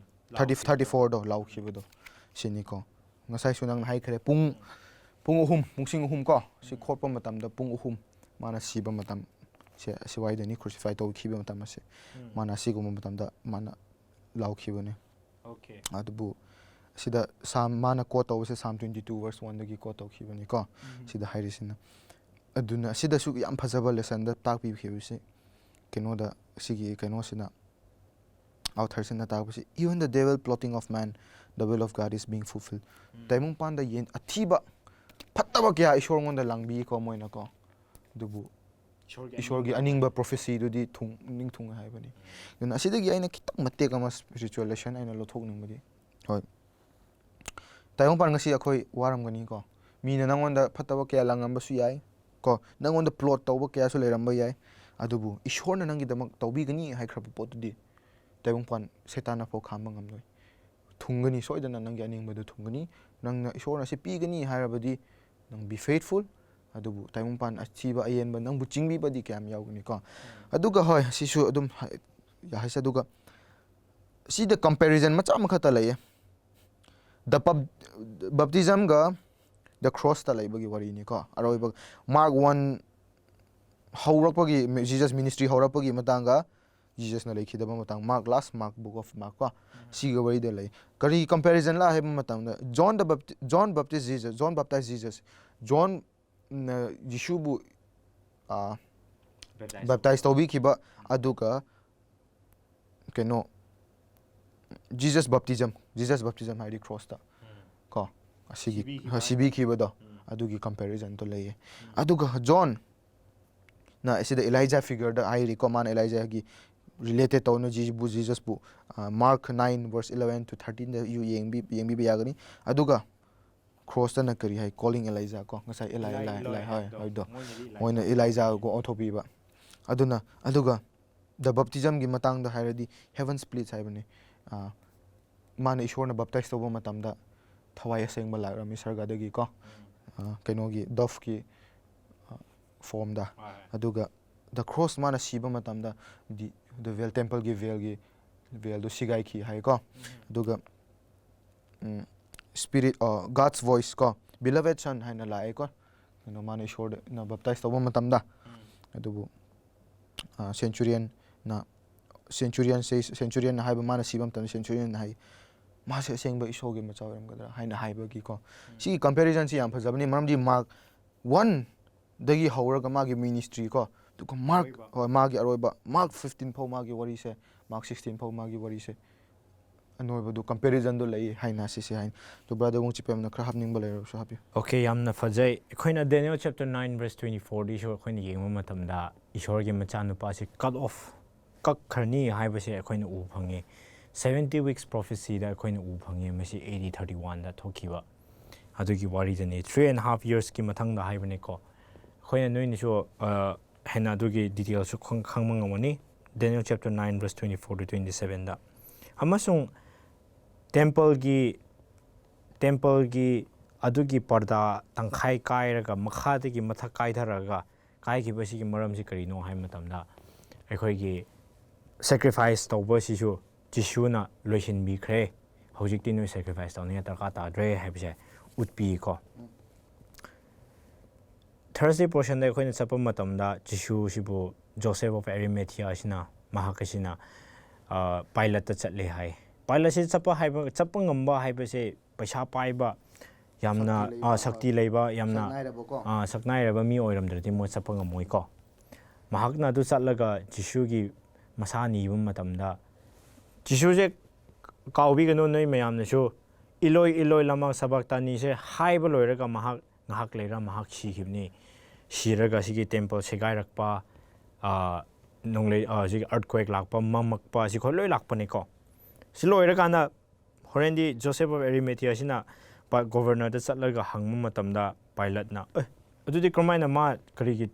thirty, thirty fourꯗꯣ ꯂꯥꯎꯈꯤꯕꯗꯣ ꯁꯤꯅꯤꯀꯣ꯫ ꯉꯁꯥꯏꯁꯨ ꯅꯪꯅ ꯍꯥꯏꯈ꯭ꯔꯦ, ꯄꯨꯡ ꯄꯨꯡ ꯑꯍꯨꯝ, ꯄꯨꯡꯁꯤꯡ ꯑꯍꯨꯝ ꯀꯣ, ꯁꯤ ꯈꯣꯠꯄ ꯃꯇꯝꯗ ꯄꯨꯡ ꯑꯍꯨꯝ ꯃꯥꯅ ꯁꯤꯕ ꯃꯇꯝꯁꯦ ꯑꯁꯤꯋꯥꯏꯗꯅꯤ, crucify ꯇꯧꯈꯤꯕ ꯃꯇꯝ ꯑꯁꯦ꯫ ꯃꯥꯅ ꯑꯁꯤꯒꯨꯝꯕ ꯃꯇꯝꯗ ꯃꯥꯅ ꯂꯥꯎꯈꯤꯕꯅꯦ꯫ Okay. ꯑꯗꯨꯕꯨ ꯁꯤꯗ Psalm, ꯃꯥꯅ quote ꯇꯧꯕꯁꯦ Psalm twenty two verse oneꯗꯒꯤ quote ꯇꯧꯈꯤꯕꯅꯤꯀꯣ꯫ ꯁꯤꯗ ꯍꯥꯏꯔꯤꯁꯤꯅ꯫ ꯑꯗꯨꯅ ꯑꯁꯤꯗꯁꯨ ꯌꯥꯝ ꯐꯖꯕ lessonꯗ ꯇꯥꯛꯄꯤꯈꯤꯕꯁꯤ ꯀꯩꯅꯣꯗ, ꯁꯤꯒꯤ ꯀꯩꯅꯣꯁꯤꯅ, authorꯁꯤꯅ ꯇꯥꯛꯄꯁꯤ, "Even the devil plotting of man, the will of God is being fulfilled." ꯇꯥꯏꯕꯪꯄꯥꯟꯗ ꯌꯦꯟ ꯑꯊꯤꯕ, ꯐꯠꯇꯕ ꯀꯌꯥ ꯏꯁꯣꯔꯉꯣꯟꯗ ꯂꯥꯡꯕꯤꯀꯣ ꯃꯣꯏꯅꯀꯣ꯫ ꯑꯗꯨꯕꯨ ꯏꯁꯣꯔꯒꯤ ꯏꯁꯣꯔꯒꯤ ꯑꯅꯤꯡꯕ prophecyꯗꯨꯗꯤ ꯊꯨꯡ, ꯅꯤꯡꯊꯨꯡꯉꯦ ꯍꯥꯏꯕꯅꯤ꯫ ꯑꯗꯨꯅ ꯑꯁꯤꯗꯒꯤ ꯑꯩꯅ ꯈꯤꯇꯪ ꯃꯇꯦꯛ ꯑꯃ spiritual lesson ꯑꯩꯅ ꯂꯧꯊꯣꯛꯅꯤꯡꯕꯗꯤ, ꯍꯣꯏ, ꯇꯥꯏꯕꯪꯄꯥꯟ ꯉꯁꯤ ꯑꯩꯈꯣꯏ ꯋꯥꯔꯝꯒꯅꯤꯀꯣ꯫ ꯃꯤꯅ ꯅꯪꯉꯣꯟꯗ ꯐꯠꯇꯕ ꯀꯌꯥ ꯂꯥꯡꯉꯝꯕꯁꯨ ꯌꯥꯏ ꯀꯣ, ꯅꯪꯉꯣꯟꯗ plot ꯇꯧꯕ ꯀꯌꯥꯁꯨ ꯂꯩꯔꯝꯕ ꯌꯥꯏ꯫ ꯑꯗꯨꯕꯨ ꯏꯁꯣꯔꯅ ꯅꯪꯒꯤꯗꯃꯛ ꯇꯧꯕꯤꯒꯅꯤ ꯍꯥꯏꯈ꯭ꯔꯕ ꯄꯣꯠꯇꯨꯗꯤ ꯇꯥꯏꯕꯪꯄꯥꯟ ꯁꯩꯇꯥꯟꯅ ꯐꯥꯎ ꯈꯥꯝꯕ ꯉꯝꯂꯣꯏ꯫ ꯊꯨꯡꯒꯅꯤ, ꯁꯣꯏꯗꯅ ꯅꯪꯒꯤ ꯑꯅꯤꯡꯕꯗꯨ ꯊꯨꯡꯒꯅꯤ꯫ ꯅꯪꯅ ꯏꯁꯣꯔꯅ ꯁꯤ ꯄꯤꯒꯅꯤ ꯍꯥꯏꯔꯕꯗꯤ, ꯅꯪ be faithful꯫ ꯑꯗꯨꯕꯨ ꯇꯥꯏꯕꯪꯄꯥꯟ ꯑꯊꯤꯕ ꯑꯌꯦꯟꯕ ꯅꯪꯕꯨ ꯆꯤꯡꯕꯤꯕꯗꯤ ꯀꯌꯥꯝ ꯌꯥꯎꯒꯅꯤꯀꯣ꯫ ꯑꯗꯨꯒ ꯍꯣꯏ, ꯁꯤꯁꯨ ꯑꯗꯨꯝ ꯍꯥꯏ-, ꯍꯥꯏꯁꯦ꯫ ꯑꯗꯨꯒ ꯁꯤꯗ comparison ꯃꯆꯥ ꯑꯃꯈꯛꯇ ꯂꯩꯌꯦ꯫ The pub-, baptismꯒ the crossꯇ ꯂꯩꯕꯒꯤ ꯋꯥꯔꯤꯅꯤꯀꯣ꯫ ꯑꯔꯣꯏꯕ Mark one ꯍꯧꯔꯛꯄꯒꯤ, Jesus ministry ꯍꯧꯔꯛꯄꯒꯤ ꯃꯇꯥꯡꯒ Jesusꯅ ꯂꯩꯈꯤꯗꯕ ꯃꯇꯥꯡ, Mark, last Mark, book of Mark ꯀꯣ, ꯁꯤꯒ ꯋꯥꯔꯤꯗ ꯂꯩ꯫ ꯀꯔꯤ comparison ꯂꯥ ꯍꯥꯏꯕ ꯃꯇꯝꯗ, John the Bapti-, John baptize Jesus, John baptize Jesus, John ꯅ ꯖꯤꯁꯨꯕꯨ, ꯑ, baptize ꯇꯧꯕꯤꯈꯤꯕ, ꯑꯗꯨꯒ ꯀꯩꯅꯣ, Jesus baptism, Jesus baptism ꯍꯥꯏꯗꯤ crossꯇ ꯀꯣ, ꯑꯁꯤꯒꯤ, ꯁꯤꯕꯤꯈꯤꯕ ꯍꯥꯏ-, ꯁꯤꯕꯤꯈꯤꯕꯗꯣ, ꯑꯗꯨꯒꯤ comparisonꯗꯣ ꯂꯩꯌꯦ꯫ ꯑꯗꯨꯒ Johnꯅ ꯑꯁꯤꯗ Elijah figureꯗ ꯍꯥꯏꯔꯤꯀꯣ, ꯃꯥꯅ Elijahꯒꯤ related ꯇꯧꯅ ꯖꯤꯕꯨ, Jesusꯄꯨ, ꯑ, Mark nine verse eleven to thirteenꯗ ꯌꯨ-, ꯌꯦꯡꯕꯤ-, ꯌꯦꯡꯕꯤꯕ ꯌꯥꯒꯅꯤ꯫ ꯑꯗꯨꯒ ꯈ꯭ꯔꯣꯁꯇꯅ ꯀꯔꯤ ꯍꯥꯏ? Calling Elijah ꯀꯣ, ꯉꯁꯥꯏ Eli, Eli, Eli, ꯍꯣꯏ, ꯍꯣꯏꯗꯣ꯫ ꯃꯣꯏꯅꯗꯤ Elijah. ꯃꯣꯏꯅ Elijah ꯀꯣ ꯑꯣꯟꯊꯣꯛꯄꯤꯕ꯫ ꯑꯗꯨꯅ, ꯑꯗꯨꯒ the baptism ꯒꯤ ꯃꯇꯥꯡꯗ ꯍꯥꯏꯔꯗꯤ heaven splits ꯍꯥꯏꯕꯅꯤ꯫ ꯑꯥ, ꯃꯥꯅ ꯏꯁꯣꯔꯅ baptize ꯇꯧꯕ ꯃꯇꯝꯗ ꯊꯋꯥꯏ ꯑꯁꯦꯡꯕ ꯂꯥꯛꯔꯝꯃꯤ ꯁꯔꯒꯗꯒꯤ ꯀꯣ꯫ ꯑꯥ, ꯀꯩꯅꯣꯒꯤ dove ꯀꯤ, ꯑꯥ, form ꯗ꯫ ꯍꯣꯏ, ꯍꯣꯏ꯫ ꯑꯗꯨꯒ the cross ꯃꯥꯅ ꯁꯤꯕ ꯃꯇꯝꯗ the, the veil, temple ꯒꯤ veil ꯒꯤ veil ꯗꯨ ꯁꯤꯒꯥꯏꯈꯤ ꯍꯥꯏꯀꯣ꯫ ꯑꯗꯨꯒ ꯎꯝ, Spirit, ꯑ, God's voice ꯀꯣ, beloved son ꯍꯥꯏꯅ ꯂꯥꯛꯑꯦꯀꯣ꯫ ꯀꯩꯅꯣ, ꯃꯥꯅ ꯏꯁꯣꯔꯅ baptize ꯇꯧꯕ ꯃꯇꯝꯗ꯫ ꯑꯗꯨꯕꯨ, ꯑ, centurion ꯅ, centurion says, centurion ꯅ ꯍꯥꯏꯕ, ꯃꯥꯅ ꯁꯤꯕ ꯃꯇꯝꯗ centurion ꯅ ꯍꯥꯏ, "ꯃꯥꯁꯦ ꯑꯁꯦꯡꯕ ꯏꯁꯣꯔꯒꯤ ꯃꯆꯥ ꯑꯣꯏꯔꯝꯒꯗ꯭ꯔꯥ?" ꯍꯥꯏꯅ ꯍꯥꯏꯕꯒꯤꯀꯣ꯫ ꯁꯤꯒꯤ comparison ꯁꯤ ꯌꯥꯝ ꯐꯖꯕꯅꯤ, ꯃꯔꯝꯗꯤ Mark one ꯗꯒꯤ ꯍꯧꯔꯒ ꯃꯥꯒꯤ ministry ꯀꯣ, ꯑꯗꯨꯒ Mark, ꯑꯔꯣꯏꯕ꯫ ꯍꯣꯏ, ꯃꯥꯒꯤ ꯑꯔꯣꯏꯕ, Mark fifteen ꯐꯥꯎ ꯃꯥꯒꯤ ꯋꯥꯔꯤꯁꯦ, Mark sixteen ꯐꯥꯎ ꯃꯥꯒꯤ ꯋꯥꯔꯤꯁꯦ, ꯑꯅꯣꯏꯕꯗꯨ comparison ꯗꯨ ꯂꯩ ꯍꯥꯏꯅ ꯁꯤꯁꯦ ꯍꯥꯏꯅꯤ꯫ ꯑꯗꯨ brother ꯋꯨꯡꯆꯤꯄꯦꯝꯅ ꯈꯔ ꯍꯥꯞꯅꯤꯡꯕ ꯂꯩꯔꯕꯁꯨ ꯍꯥꯞꯄꯤꯌꯨ꯫ Okay, ꯌꯥꯝꯅ ꯐꯖꯩ꯫ ꯑꯩꯈꯣꯏꯅ Daniel chapter nine verse twenty four ꯗꯤꯁꯨ ꯑꯩꯈꯣꯏꯅ ꯌꯦꯡꯕ ꯃꯇꯝꯗ ꯏꯁꯣꯔꯒꯤ ꯃꯆꯥꯅꯨꯄꯥꯁꯦ cut off, ꯀꯛꯈ꯭ꯔꯅꯤ ꯍꯥꯏꯕꯁꯦ ꯑꯩꯈꯣꯏꯅ ꯎꯕ ꯐꯪꯉꯦ꯫ Seventy weeks prophecy ꯗ ꯑꯩꯈꯣꯏꯅ ꯎꯕ ꯐꯪꯉꯦ, ꯃꯁꯤ A D thirty one ꯗ ꯊꯣꯛꯈꯤꯕ ꯑꯗꯨꯒꯤ ꯋꯥꯔꯤꯗꯨꯅꯤ꯫ Three and half years ꯀꯤ ꯃꯊꯪꯗ ꯍꯥꯏꯕꯅꯤꯀꯣ꯫ ꯑꯩꯈꯣꯏꯅ ꯅꯣꯏꯅꯁꯨ, ꯑ, ꯍꯦꯟꯅ ꯑꯗꯨꯒꯤ details ꯁꯨ ꯈꯪ-, ꯈꯪꯕ ꯉꯝꯒꯅꯤ꯫ Daniel chapter nine verse twenty four to twenty seven ꯗ꯫ ꯑꯃꯁꯨꯡ temple ꯒꯤ, temple ꯒꯤ ꯑꯗꯨꯒꯤ ꯄꯔꯗꯥ ꯇꯪꯈꯥꯏ ꯀꯥꯏꯔꯒ ꯃꯈꯥꯗꯒꯤ ꯃꯊꯛ ꯀꯥꯏꯊꯔꯒ ꯀꯥꯏꯈꯤꯕꯁꯤꯒꯤ ꯃꯔꯝꯁꯤ ꯀꯔꯤꯅꯣ ꯍꯥꯏꯕ ꯃꯇꯝꯗ, ꯑꯩꯈꯣꯏꯒꯤ sacrifice ꯇꯧꯕꯁꯤꯁꯨ ꯖꯤꯁꯨꯅ ꯂꯣꯏꯁꯤꯟꯕꯤꯈ꯭ꯔꯦ, ꯍꯧꯖꯤꯛꯇꯤ ꯅꯣꯏ sacrifice ꯇꯧꯅꯤꯡꯉꯥꯏ ꯗꯔꯀꯥꯔ ꯇꯥꯗ꯭ꯔꯦ ꯍꯥꯏꯕꯁꯦ ꯎꯠꯄꯤꯀꯣ꯫ Thursday portion ꯗ ꯑꯩꯈꯣꯏꯅ ꯆꯠꯄ ꯃꯇꯝꯗ ꯖꯤꯁꯨꯁꯤꯕꯨ Joseph of Arimathea ꯑꯁꯤꯅ, ꯃꯍꯥꯛ ꯑꯁꯤꯅ, ꯑ, ꯄꯥꯏꯂꯠꯇ ꯆꯠꯂꯦ ꯍꯥꯏ꯫ ꯄꯥꯏꯂꯠꯁꯤ ꯆꯠꯄ ꯍꯥꯏꯕ, ꯆꯠꯄ ꯉꯝꯕ ꯍꯥꯏꯕꯁꯦ ꯄꯩꯁꯥ ꯄꯥꯏꯕ, ꯌꯥꯝꯅ, ꯁꯛꯇꯤ ꯂꯩꯕ, ꯑ, ꯁꯛꯇꯤ ꯂꯩꯕ, ꯌꯥꯝꯅ, ꯁꯛꯅꯥꯏꯔꯕꯀꯣ꯫ ꯑ, ꯁꯛꯅꯥꯏꯔꯕ ꯃꯤ ꯑꯣꯏꯔꯝꯗ꯭ꯔꯗꯤ ꯃꯣꯏ ꯆꯠꯄ ꯉꯝꯃꯣꯏꯀꯣ꯫ ꯃꯍꯥꯛꯅ ꯑꯗꯨ ꯆꯠꯂꯒ ꯖꯤꯁꯨꯒꯤ ꯃꯁꯥ ꯅꯤꯕ ꯃꯇꯝꯗ, ꯖꯤꯁꯨꯁꯦ, ꯀꯥꯎꯕꯤꯒꯅꯨ ꯅꯣꯏ ꯃꯌꯥꯝꯅꯁꯨ, "ꯏꯂꯣꯏ, ꯏꯂꯣꯏ, ꯂꯃꯥ ꯁꯕꯛꯇꯥꯅꯤꯁꯦ" ꯍꯥꯏꯕ ꯂꯣꯏꯔꯒ ꯃꯍꯥꯛ ꯉꯥꯏꯍꯥꯛ ꯂꯩꯔ ꯃꯍꯥꯛ ꯁꯤꯈꯤꯕꯅꯤ꯫ ꯁꯤꯔꯒ ꯁꯤꯒꯤ temple ꯁꯦꯒꯥꯏꯔꯛꯄ, ꯑ, ꯅꯣꯡꯂꯩ, ꯑ, ꯁꯤꯒꯤ earthquake ꯂꯥꯛꯄ, ꯃꯝꯃꯛꯄ, ꯁꯤ ꯈꯣꯏ ꯂꯣꯏ ꯂꯥꯛꯄꯅꯤꯀꯣ꯫ ꯁꯤ ꯂꯣꯏꯔꯀꯥꯟꯗ ꯍꯣꯔꯦꯟꯗꯤ Joseph of Arimathea ꯁꯤꯅ ꯒꯣꯕꯔꯅꯔꯗ ꯆꯠꯂꯒ ꯍꯪꯕ ꯃꯇꯝꯗ ꯄꯥꯏꯂꯠꯅ, ꯑꯦ, ꯑꯗꯨꯗꯤ ꯀꯔꯝꯍꯥꯏꯅ ꯃꯥ ꯀꯔꯤꯒꯤ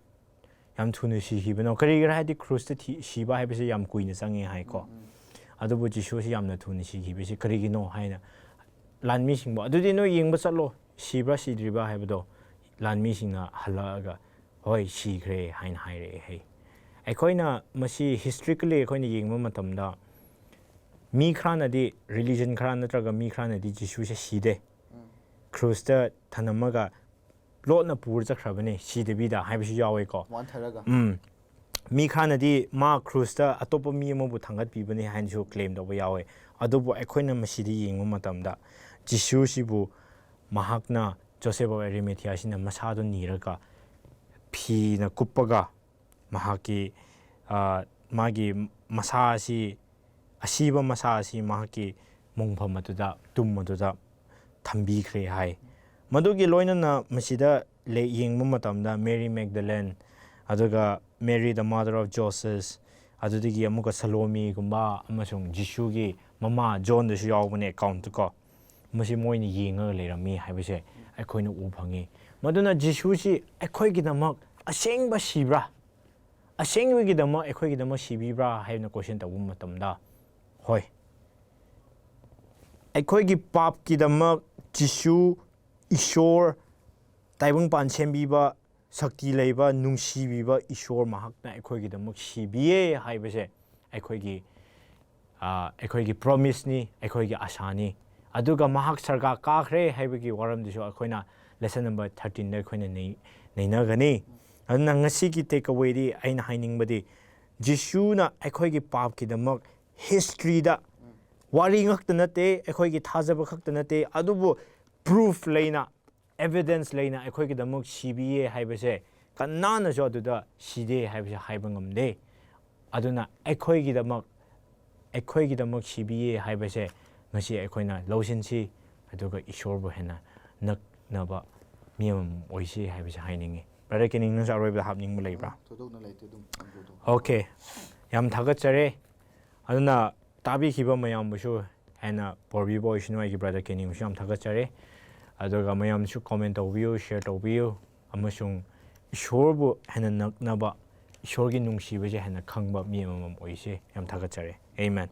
ꯌꯥꯝ ꯊꯨꯅ ꯁꯤꯈꯤꯕꯅꯣ? ꯀꯔꯤꯒꯤꯔ ꯍꯥꯏꯗꯤ ꯀ꯭ꯔꯨꯁꯇ ꯊꯤ- ꯁꯤꯕ ꯍꯥꯏꯕꯁꯦ ꯌꯥꯝ ꯀꯨꯏꯅ ꯆꯪꯉꯦ ꯍꯥꯏꯀꯣ꯫ ꯑꯗꯨꯕꯨ ꯖꯤꯁꯨꯁꯤ ꯌꯥꯝꯅ ꯊꯨꯅ ꯁꯤꯈꯤꯕꯁꯤ ꯀꯔꯤꯒꯤꯅꯣ ꯍꯥꯏꯅ ꯂꯥꯟꯃꯤꯁꯤꯡꯕꯨ, "ꯑꯗꯨꯗꯤ ꯅꯣꯏ ꯌꯦꯡꯕ ꯆꯠꯂꯣ, ꯁꯤꯕ꯭ꯔꯥ ꯁꯤꯗ꯭ꯔꯤꯕ꯭ꯔꯥ?" ꯍꯥꯏꯕꯗꯣ ꯂꯥꯟꯃꯤꯁꯤꯡꯅ ꯍꯜꯂꯛꯑꯒ, "ꯍꯣꯏ, ꯁꯤꯈ꯭ꯔꯦ" ꯍꯥꯏꯅ ꯍꯥꯏꯔꯛꯑꯦ ꯍꯥꯏ꯫ ꯑꯩꯈꯣꯏꯅ ꯃꯁꯤ historically ꯑꯩꯈꯣꯏꯅ ꯌꯦꯡꯕ ꯃꯇꯝꯗ ꯃꯤ ꯈꯔꯅꯗꯤ, religion ꯈꯔ ꯅꯠꯇ꯭ꯔꯒ ꯃꯤ ꯈꯔꯅꯗꯤ ꯖꯤꯁꯨꯁꯦ ꯁꯤꯗꯦ, ꯀ꯭ꯔꯨꯁꯇ ꯊꯅꯝꯃꯒ ꯂꯣꯠꯅ ꯄꯨꯔ ꯆꯠꯈ꯭ꯔꯕꯅꯦ ꯁꯤꯗꯕꯤꯗ ꯍꯥꯏꯕꯁꯨ ꯌꯥꯎꯋꯦꯀꯣ꯫ ꯋꯥꯟꯊꯔꯒ ꯎꯝ꯫ ꯃꯤ ꯈꯔꯅꯗꯤ ꯃꯥ ꯀ꯭ꯔꯨꯁꯇ ꯑꯇꯣꯞꯄ ꯃꯤ ꯑꯃꯕꯨ ꯊꯥꯡꯒꯠꯄꯤꯕꯅꯦ ꯍꯥꯏꯅꯁꯨ claim ꯇꯧꯕ ꯌꯥꯎꯋꯦ꯫ ꯑꯗꯨꯕꯨ ꯑꯩꯈꯣꯏꯅ ꯃꯁꯤꯗ ꯌꯦꯡꯕ ꯃꯇꯝꯗ ꯖꯤꯁꯨꯁꯤꯕꯨ ꯃꯍꯥꯛꯅ, ꯖꯣꯁꯦꯐ ꯑꯣꯐ ꯑꯦꯔꯤꯃꯦꯊꯤꯌꯥꯁꯤꯅ ꯃꯁꯥꯗꯣ ꯅꯤꯔꯒ ꯐꯤꯅ ꯀꯨꯞꯄꯒ ꯃꯍꯥꯛꯀꯤ, ꯑ, ꯃꯥꯒꯤ ꯃꯁꯥ ꯑꯁꯤ, ꯑꯁꯤꯕ ꯃꯁꯥ ꯑꯁꯤ ꯃꯍꯥꯛꯀꯤ ꯃꯣꯡꯐꯝ ꯑꯗꯨꯗ, ꯇꯨꯝ ꯑꯗꯨꯗ ꯊꯝꯕꯤꯈ꯭ꯔꯦ ꯍꯥꯏ꯫ ꯃꯗꯨꯒꯤ ꯂꯣꯏꯅꯅ ꯃꯁꯤꯗ ꯂꯩ-, ꯌꯦꯡꯕ ꯃꯇꯝꯗ ꯃꯦꯔꯤ ꯃꯦꯒꯗꯂꯦꯟ, ꯑꯗꯨꯒ Mary the mother of Joseph, ꯑꯗꯨꯗꯒꯤ ꯑꯃꯨꯛꯀ ꯁꯂꯣꯃꯤꯒꯨꯝꯕ ꯑꯃꯁꯨꯡ ꯖꯤꯁꯨꯒꯤ ꯃꯃꯥ ꯖꯣꯟꯗꯁꯨ ꯌꯥꯎꯕꯅꯦ account ꯀꯣ꯫ ꯃꯁꯤ ꯃꯣꯏꯅ ꯌꯦꯡꯉꯒ ꯂꯩꯔꯝꯃꯤ ꯍꯥꯏꯕꯁꯦ ꯑꯩꯈꯣꯏꯅ ꯎꯕ ꯐꯪꯉꯤ꯫ ꯃꯗꯨꯅ ꯖꯤꯁꯨꯁꯤ ꯑꯩꯈꯣꯏꯒꯤꯗꯃꯛ ꯑꯁꯦꯡꯕ ꯁꯤꯕ꯭ꯔꯥ? ꯑꯁꯦꯡꯕꯒꯤꯗꯃꯛ ꯑꯩꯈꯣꯏꯒꯤꯗꯃꯛ ꯁꯤꯕꯤꯕ꯭ꯔꯥ ꯍꯥꯏꯅ question ꯇꯧꯕ ꯃꯇꯝꯗ, ꯍꯣꯏ, ꯑꯩꯈꯣꯏꯒꯤ ꯄꯥꯞꯀꯤꯗꯃꯛ ꯖꯤꯁꯨ, ꯏꯁꯣꯔ, ꯇꯥꯏꯕꯪꯄꯥꯟ ꯁꯦꯝꯕꯤꯕ, ꯁꯛꯇꯤ ꯂꯩꯕ, ꯅꯨꯡꯁꯤꯕꯤꯕ ꯏꯁꯣꯔ ꯃꯍꯥꯛꯅ ꯑꯩꯈꯣꯏꯒꯤꯗꯃꯛ ꯁꯤꯕꯤꯌꯦ ꯍꯥꯏꯕꯁꯦ ꯑꯩꯈꯣꯏꯒꯤ, ꯑ, ꯑꯩꯈꯣꯏꯒꯤ promiseꯅꯤ, ꯑꯩꯈꯣꯏꯒꯤ ꯑꯁꯥꯅꯤ꯫ ꯑꯗꯨꯒ ꯃꯍꯥꯛ ꯁꯔꯒ ꯀꯥꯈ꯭ꯔꯦ ꯍꯥꯏꯕꯒꯤ ꯋꯥꯔꯝꯗꯨꯁꯨ ꯑꯩꯈꯣꯏꯅ lesson number thirteenꯗ ꯑꯩꯈꯣꯏꯅ ꯅꯩ-, ꯅꯩꯅꯒꯅꯤ꯫ ꯑꯗꯨꯅ ꯉꯁꯤꯒꯤ take awayꯗꯤ ꯑꯩꯅ ꯍꯥꯏꯅꯤꯡꯕꯗꯤ, ꯖꯤꯁꯨꯅ ꯑꯩꯈꯣꯏꯒꯤ ꯄꯥꯞꯀꯤꯗꯃꯛ historyꯗ ꯋꯥꯔꯤ ꯉꯛꯇ ꯅꯠꯇꯦ, ꯑꯩꯈꯣꯏꯒꯤ ꯊꯥꯖꯕ ꯈꯛꯇ ꯅꯠꯇꯦ, ꯑꯗꯨꯕꯨ proof ꯂꯩꯅ, evidence ꯂꯩꯅ ꯑꯩꯈꯣꯏꯒꯤꯗꯃꯛ ꯁꯤꯕꯤꯌꯦ ꯍꯥꯏꯕꯁꯦ ꯀꯅꯥꯅꯁꯨ ꯑꯗꯨꯗ ꯁꯤꯗꯦ ꯍꯥꯏꯕꯁꯦ ꯍꯥꯏꯕ ꯉꯝꯗꯦ꯫ ꯑꯗꯨꯅ ꯑꯩꯈꯣꯏꯒꯤꯗꯃꯛ, ꯑꯩꯈꯣꯏꯒꯤꯗꯃꯛ ꯁꯤꯕꯤꯌꯦ ꯍꯥꯏꯕꯁꯦ ꯉꯁꯤ ꯑꯩꯈꯣꯏꯅ ꯂꯧꯁꯤꯟꯁꯤ, ꯑꯗꯨꯒ ꯏꯁꯣꯔꯕꯨ ꯍꯦꯟꯅ ꯅꯛꯅꯕ ꯃꯤ ꯑꯃꯃꯝ ꯑꯣꯏꯁꯤ ꯍꯥꯏꯕꯁꯦ ꯍꯥꯏꯅꯤꯡꯉꯤ꯫ Brother ꯀꯦꯅꯤꯡ, ꯅꯪꯁꯨ ꯑꯔꯣꯏꯕꯗ ꯍꯥꯞꯅꯤꯡꯕ ꯂꯩꯕ꯭ꯔꯥ? ꯊꯣꯏꯗꯣꯛꯅ ꯂꯩꯇꯦ, ꯑꯗꯨꯝ ꯍꯥꯏꯕꯤꯌꯨ, ꯑꯗꯨꯝ꯫ Okay, ꯌꯥꯝ ꯊꯥꯒꯠꯆꯔꯦ꯫ ꯑꯗꯨꯅ ꯇꯥꯕꯤꯈꯤꯕ ꯃꯌꯥꯝꯕꯨꯁꯨ ꯍꯦꯟꯅ ꯄꯣꯔꯕꯤꯕ ꯑꯣꯏꯁꯅꯨ꯫ ꯑꯩꯒꯤ brother ꯀꯦꯅꯤꯡꯕꯨꯁꯨ ꯌꯥꯝ ꯊꯥꯒꯠꯆꯔꯦ꯫ ꯑꯗꯨꯒ ꯃꯌꯥꯝꯁꯨ comment ꯇꯧꯕꯤꯌꯨ, share ꯇꯧꯕꯤꯌꯨ, ꯑꯃꯁꯨꯡ ꯏꯁꯣꯔꯕꯨ ꯍꯦꯟꯅ ꯅꯛꯅꯕ, ꯏꯁꯣꯔꯒꯤ ꯅꯨꯡꯁꯤꯕꯁꯦ ꯍꯦꯟꯅ ꯈꯪꯕ ꯃꯤ ꯑꯃꯃꯝ ꯑꯣꯏꯁꯦ꯫ ꯌꯥꯝ ꯊꯥꯒꯠꯆꯔꯤ꯫ Amen꯫